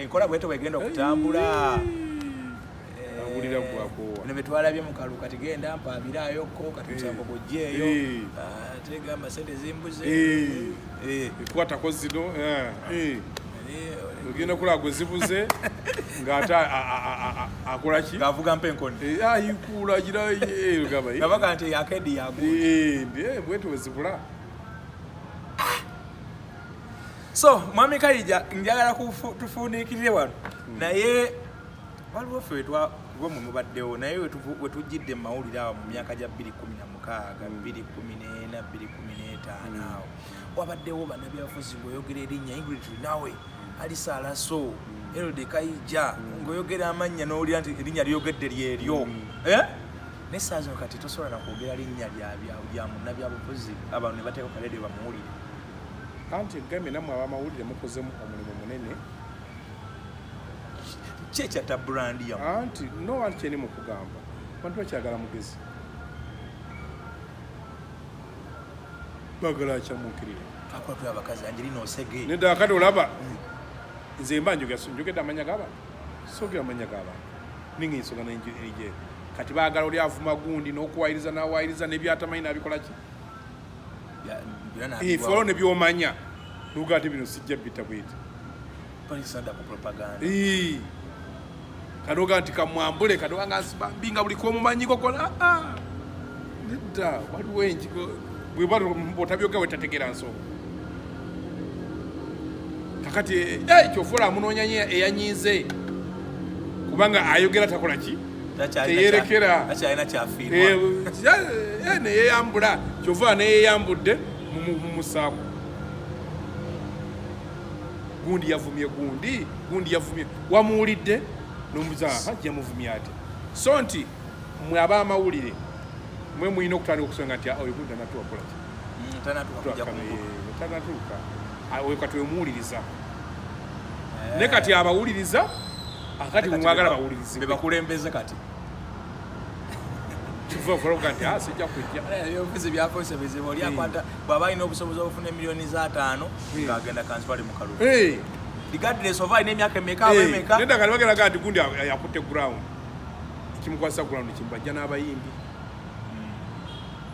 Nkola bwete bwegenda okutambula. Awulira gwakoowa. Bino bye twalabye mu kalulu kati genda mpaabiraayokko kati musango gw'oggyeeyo. Ate gamba ssente zimbuze. Ekwatako zino. Ogenda kulaba gwe zibuze ng'ate akola ki? Ng'avuga mpa enkoni. Ayikuula agira gamba. Nga bagamba nti akedi yagundi. Bwete bwe zibula. So Mwami Kayija njagala tufundiikirire wano. Naye waliwo ffe kuba mwe mubaddewo naye wetujjidde mu mawulire awo mu myaka gya 2016, 2014, 2015 awo wabaddewo bannabyabufuzi ng'oyogera erinnya Ingrid Turinawe, Alisa Alaso, Harold Kayija, ng'oyogera amannya n'owulira nti erinnya lyogedde lyeryo. Naye essaawa zino kati tosobola na kwogera linnya lya munnabyabufuzi abantu ne bateekako kaleediyo bamuwulire. Anti egambye nammwe abamawulire mukozemu omulimu munene. Ki ekyatta brand yammwe? Anti no anti kyeni mu kugamba abantu bakyagala mugezi, baagala akyamuukirira. Twakola tuli abakazi Angelina Osege. Nedda kati olaba nze mba njogedde amannya g'abantu, soogera amannya g'abantu ninga ensonga nenje kati baagala oli avuma gundi n'okuwayiriza n'awayiriza n'ebyatamanyi n'abikola ki? Ife waliwo ne by'omanya n'ogaa ati bino sijja bita bweti. Kanoga nti kamwambule kanoga nga mbinga buli kw'omumanyiko kola nedda waliwo enjigo bweba otabyoga wetategeera nsonga. Kakati kyofola amunoonya nnyo eyanyiize, kubanga ayogera takola ki, teyerekera. Takyalina kyafiirwa. Neyeyambula, kyova neyeyambudde mumusaako. Gundi yavumye gundi, gundi yavumye, wamuwulidde nomubuza yamuvumye ate. So nti mwe ab'amawulire mwe mulina okutandika okusonga nti, "Ah, oyo gundi tanatuuka kukola ki." Tanatuuka kujja ku mukulu. Tanatuuka. Oyo kati wemuwuliriza, ne kati abawuliriza akati mwagala be bawulirizibwe. Bakulembeze kati. Kiva nti, "Ah, sijja kujja." Ebyobufuzi byafuuse bizibu. Oli akwata bw'aba alina obusobozi obufuna emiliyoni z'ataano ng'agenda kansipale mu kalulu, regardless oba alina emyaka emeka aba emeka. Nedda, kati bageraga nti gundi yakutte ground, ekimukwasisa ground kimu, ajja n'abayimbi,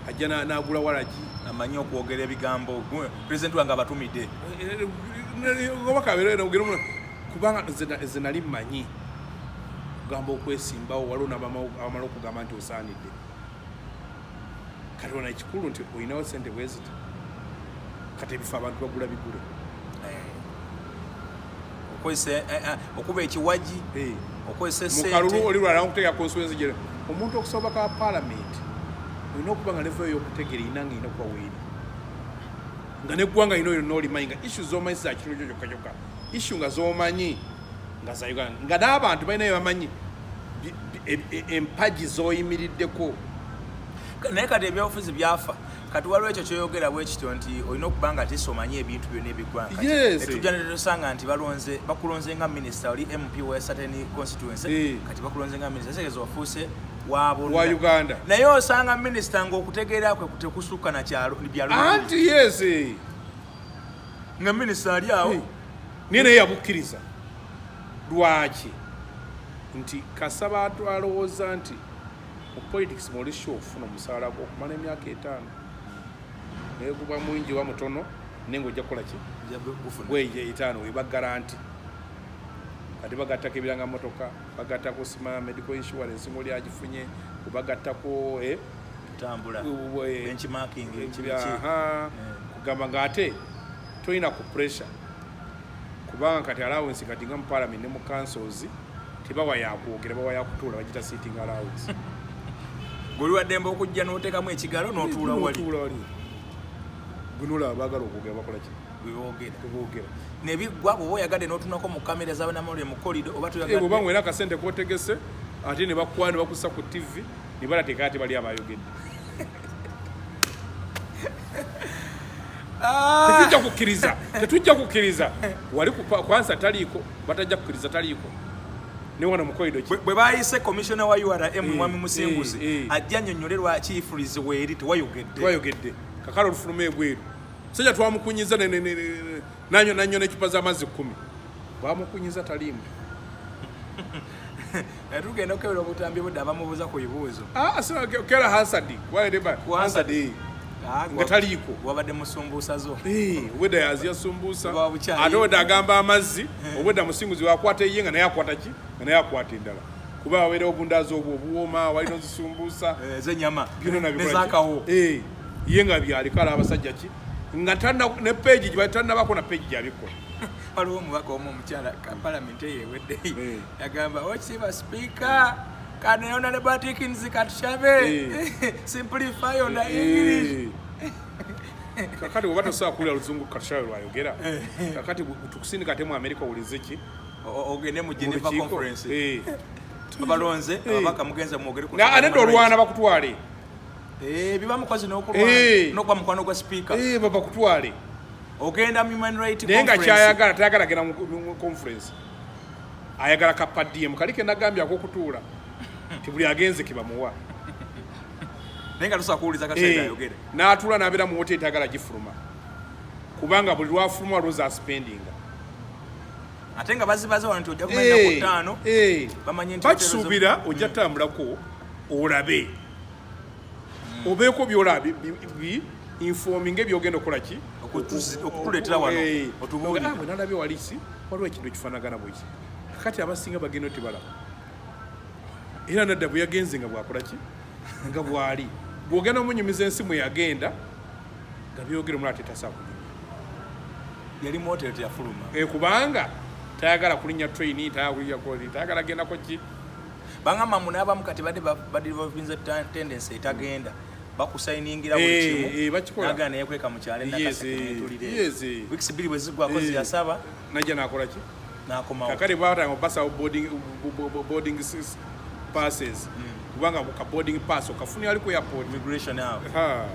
ajja n'agula walagi. Amanyi okwogera ebigambo, pulezidenti wange abatumidde. Oba kabeera kubanga nze nali mmanyi kugamba okwesimbawo, waliwo n'abamala okugamba nti osaanidde. Kati ona ekikulu nti olinawo sente bweziti, kati ebifo abantu bagula bigule. Okozesa okuba ekiwagi, okozesa Mu kalulu esente. Oli lwala okuteeka constituency gye omuntu okusoboka ka parliament, olina okuba nga level y'okutegeera erina nga erina okuba weeri, nga neggwanga lina oyo n'olimanyi, nga issue z'omanyi si za kitundu kyo kyokka kyokka, issue nga z'omanyi nga za Uganda, nga n'abantu balina bye bamanyi empagi z'oyimiriddeko. Naye kati ebyobufuzi byafa. Kati waliwo ekyo kyoyogera bwe kityo nti olina okuba nga tisi omanyi ebintu byonna ebiggwanga. Etujja netusanga nti balonze, bakulonze nga minisita, oli MP wa certain constituency. Kati bakulonze nga minisita, kitegeeza ofuuse wa bonna. Wa Uganda. Naye osanga minisita ng'okutegeera kwe tekusukka na kyalo byalo. Anti yes. Nga minisita ali awo. Naye naye yabukkiriza. Lwaki? Nti kasaba alowooza nti mu politics mwoli sure okufuna omusaala gwo okumala emyaka 5, naye guba mungi wa mutono, naye ngaojja kukola ki? Nja gufuna. Gweje 5 weba guarantee. Kati bagattako ebiranga motoka, bagattako sima medical insurance ng'oli agifunye, bagattako Tutambula benchmarking ekibiki. Aha, kugamba ng'ate tolina ku pressure, kubanga kati allowance kati nga mu parliament ne mu councils tebawa yakwogera, bawa yakutuula, bagita sitting allowance. Gwe waddembe okujja n'oteekamu ekigalo n'otuula wali. N'otuula wali, gunolaba baagala okwogera bakola ki? Bweboogera. Teboogera. Nebiggwa, bw'oba oyagadde n'otunako mu kamera z'abanamawulire mu kolido oba Bw'oba toyagadde. ng'olina akasente kotegese, ate ne bakuwa ne bakussa ku TV ne balateeka ate bali abayogedde. Tetujja kukkiriza, tetujja kukkiriza. Wali kwanza taliiko, batajja kukkiriza taliiko ne wano mu korido ki. Bwe bayise commissioner wa URM, mwami Musinguzi, ajja annyonnyole lwaki EFRIS weeri tewayogedde. Twayogedde kakala olufuluma ebweru, musajja twamukunyiza nanyo nanyo n'ecupa z'amazzi 10, bamukunyiza taliimu. Naye tugenda okukebera obutambi budde abamubuuza ku bibuuzo. Ah, kera Hansard Ku Hansard. Hansard. Ah, Nga taliiko. Wabadde musumbuusa zo. Obwedda yaziya sumbuusa. Oba bukyayi. Ate obwedda agamba amazzi, obwedda Musinguzi wakwata eyiye nga naye akwata ki, nga naye akwata endala, kuba wabeerewo obundaazi obwo obuwooma, walina ozisumbuusa. Ez'ennyama. Byonna nabikola ki? Nezakawo. Ye nga byaliko ala abasajja ki nga tanna ne page gye tannabako na page gyabikola. Waliwo omubaka omu omukyala ka palamenti eyo ewedde, yagamba, "Okiba sipiika kano Honorable Atkins katushabe simplify on the English." Kakati bwoba tosobola kuwulira luzungu katushabe lwayogera, kakati tukusindika ate mu America owulize ki? Ogende mu Mu Geneva lukiiko? Conference. Babalonze ababaka, mugenze mwogere ku Anedda olwana bakutwale. Biba mukozi n'okulwana n'okuba mukwano gwa sipiika. Bakutwale. Ogenda mu human right Naye nga conference. kyayagala, tayagala genda mu conference, ayagala ka per diem kali kenagambye akokutuula ti buli agenze kebamuwa. Naye nga tosobola kuwuliza kaseera ayogere. N'atuula n'abeera mu hoteri, tayagala gifuluma, kubanga buli lwafuluma waliwo zaspendinga. Ate nga bazibaze wano nti ojja kumanya ku 5, bamanyi nti Bakisuubira ojja tambulako olabe obeeko byolaba bi informinga ebyogenda okukola ki. Okutuleetera wano, otubuulire. Ah, bwe nalabye wali si waliwo ekintu ekifaanagana bweki. Kati abasinga bagenda tebalaba, era nadda bwe yagenze nga bwakola ki, nga bwali bwogenda omunyumiza ensi mwe yagenda nga byogera omulala tetasaa kunyumya. Yali mu hotel, teyafuluma. Kubanga tayagala kulinnya train, tayagala kulinnya koli, tayagala gendako ki. Bangamba mu n'abamu kati badde badevelopinze tendency etagenda bakusayiningira buli kimu. Bakikola. Nagana neyekweka mu kyalo. Enakaseke Yes. Weeks 2 bwe ziggwako, ziyasaba. Najja nakola ki? N'akomawo. Kakati bwatanga obasawo boarding passes, kubanga ka boarding pass okafuni ali ku airport. Immigration awo. Ha,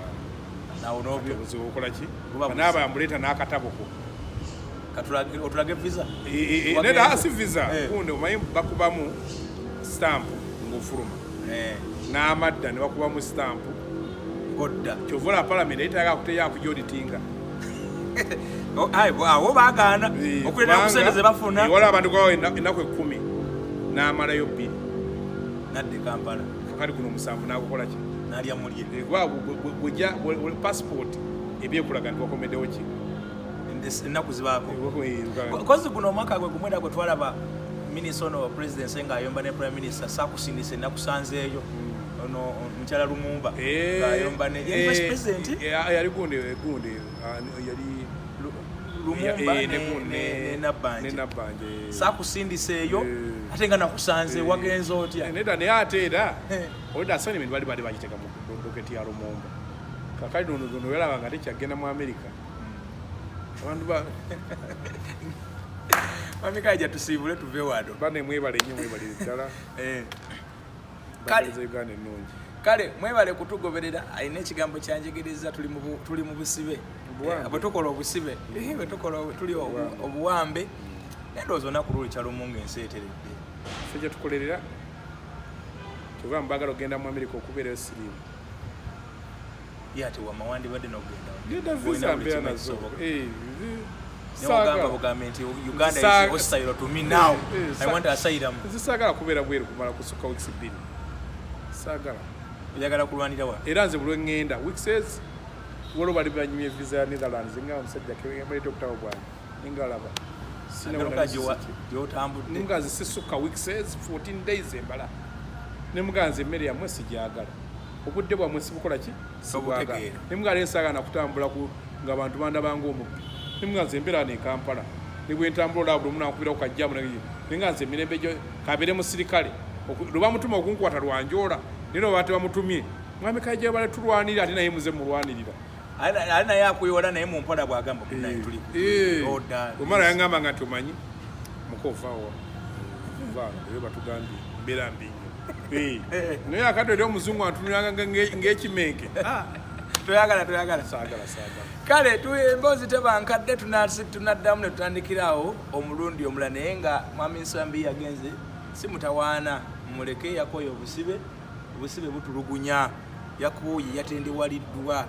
nawo n'obyo. Obuzibu okola ki? Buba buzibu. Naaba amuleeta n'akatabo ko. Otulage visa. Eh, Wagenze. Nedda, si visa. Gundi omanyi bakubamu stamp ng'ofuluma, n'amadda ne bakubamu stamp. Godda. Kyova olaba palamenti eyitaaga kuteya kugyauditinga. Oh, aye, awo baagaana okulera ku sente ze bafuna. Waliwo abantu gawo ennaku 10 n'amalayo 2. Nadde Kampala. Kakati guno omusanvu n'agukola ki? N'alya mulye. Kuba passport ebyekulaga nti wakomeddewo ki. Ennaku zibaako. Kozi guno omwaka gwe gumwenda gwe twalaba minisita ono wa presidency ng'ayomba ne prime minister, saakusindise, nakusanzeeyo ono mukyala Lumumba ng'ayomba ne yali vice president. Yali gundi gundi yali Lumumba ne ne Nabbanja. Nabbanja. Saakusindiseeyo ate nga nakusanze, wagenze otya? Nedda, naye ate era olidda assignment bali bagiteeka mu docket ya Lumumba. Kakati nono gono yalaba nga tekyagenda mu America, abantu ba Mamikaija, tusiibule tuve wano. Bane, mwebale nnyo, mwebalire ddala. Kale. Bagaleza Uganda ennungi. Kale mwebale kutugoberera. Alina ekigambo kyanjegereza, tuli mu busibe. Obuwambe. Bwe tukola obusibe, bwe tukola tuli obuwambe, naye ndowooza olunaku luli kyalumu nga ensi eteredde. Ffe gye tukolerera, kyova mbagala ogenda mu America okubeerayo siriimu. Ye ate wama wandibadde n'okugenda. Genda Olina visa buli mbeera kimu nazo. ekisoboka. Saagala. Newogamba bugambe nti Uganda is hostile to me now, I want asylum. Nze saagala kubeera bweru kumala kusukka weeks 2, saagala. Oyagala kulwanira wa? Era nze buli lwe ŋŋenda weeks ezi, waliwo bali banyumya visa ya Netherlands, nga omusajja kebaleeta obutabo bwange nengalaba. Amerika gy'otambudde. Nga nze sisukka weeks ezi, 14 days embala, nemugaa nze emmere yammwe sigyagala, obudde bwammwe sibukola ki, sibwagala. Tobutegeera. Nemugaa naye saagala nakutambula nga abantu bandabanga omubbi. Nemugaa nze embeera wano e Kampala ne bwe ntambula olaba buli omu nankubirako kajjamu, nenga nze emirembe gyo kabeere musirikale. Lwe bamutuma okunkwata lwanjoola, naye lwe baba tebamutumye, mwami Kaija bale tulwanirira, ate naye muze mulwanirira. Ali naye akuyola naye mu mpola bw'agamba munaye tuli order. Omala yaŋŋamba nga nti omanyi muka ovaawo vaano eyo batugambye mbeera mbi nnyo. Naye akadde eri omuzungu antunulanga ng'ekimenke. Toyagala, toyagala. Saagala, saagala. Kale emboozi teba nkadde, tunaddamu ne tutandikirawo omulundi omulala, naye nga mwami Nsambi yagenze si mutawaana, muleke yakoye obusibe, obusibe butulugunya, yakuuye, yatendewaliddwa.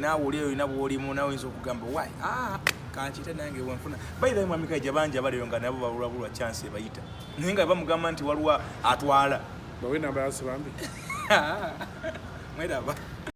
Naawe oli eyo olina bwolimu, naawe oyinza okugamba why, ah, kankite nange wenfuna. Bayirayo mwami Kaija bangi abaliyo nga nabo babulwabulwa chance ebayita, naye nga bamugamba nti waliwo atwala. Bawe namba yasi bambi. Mweraba.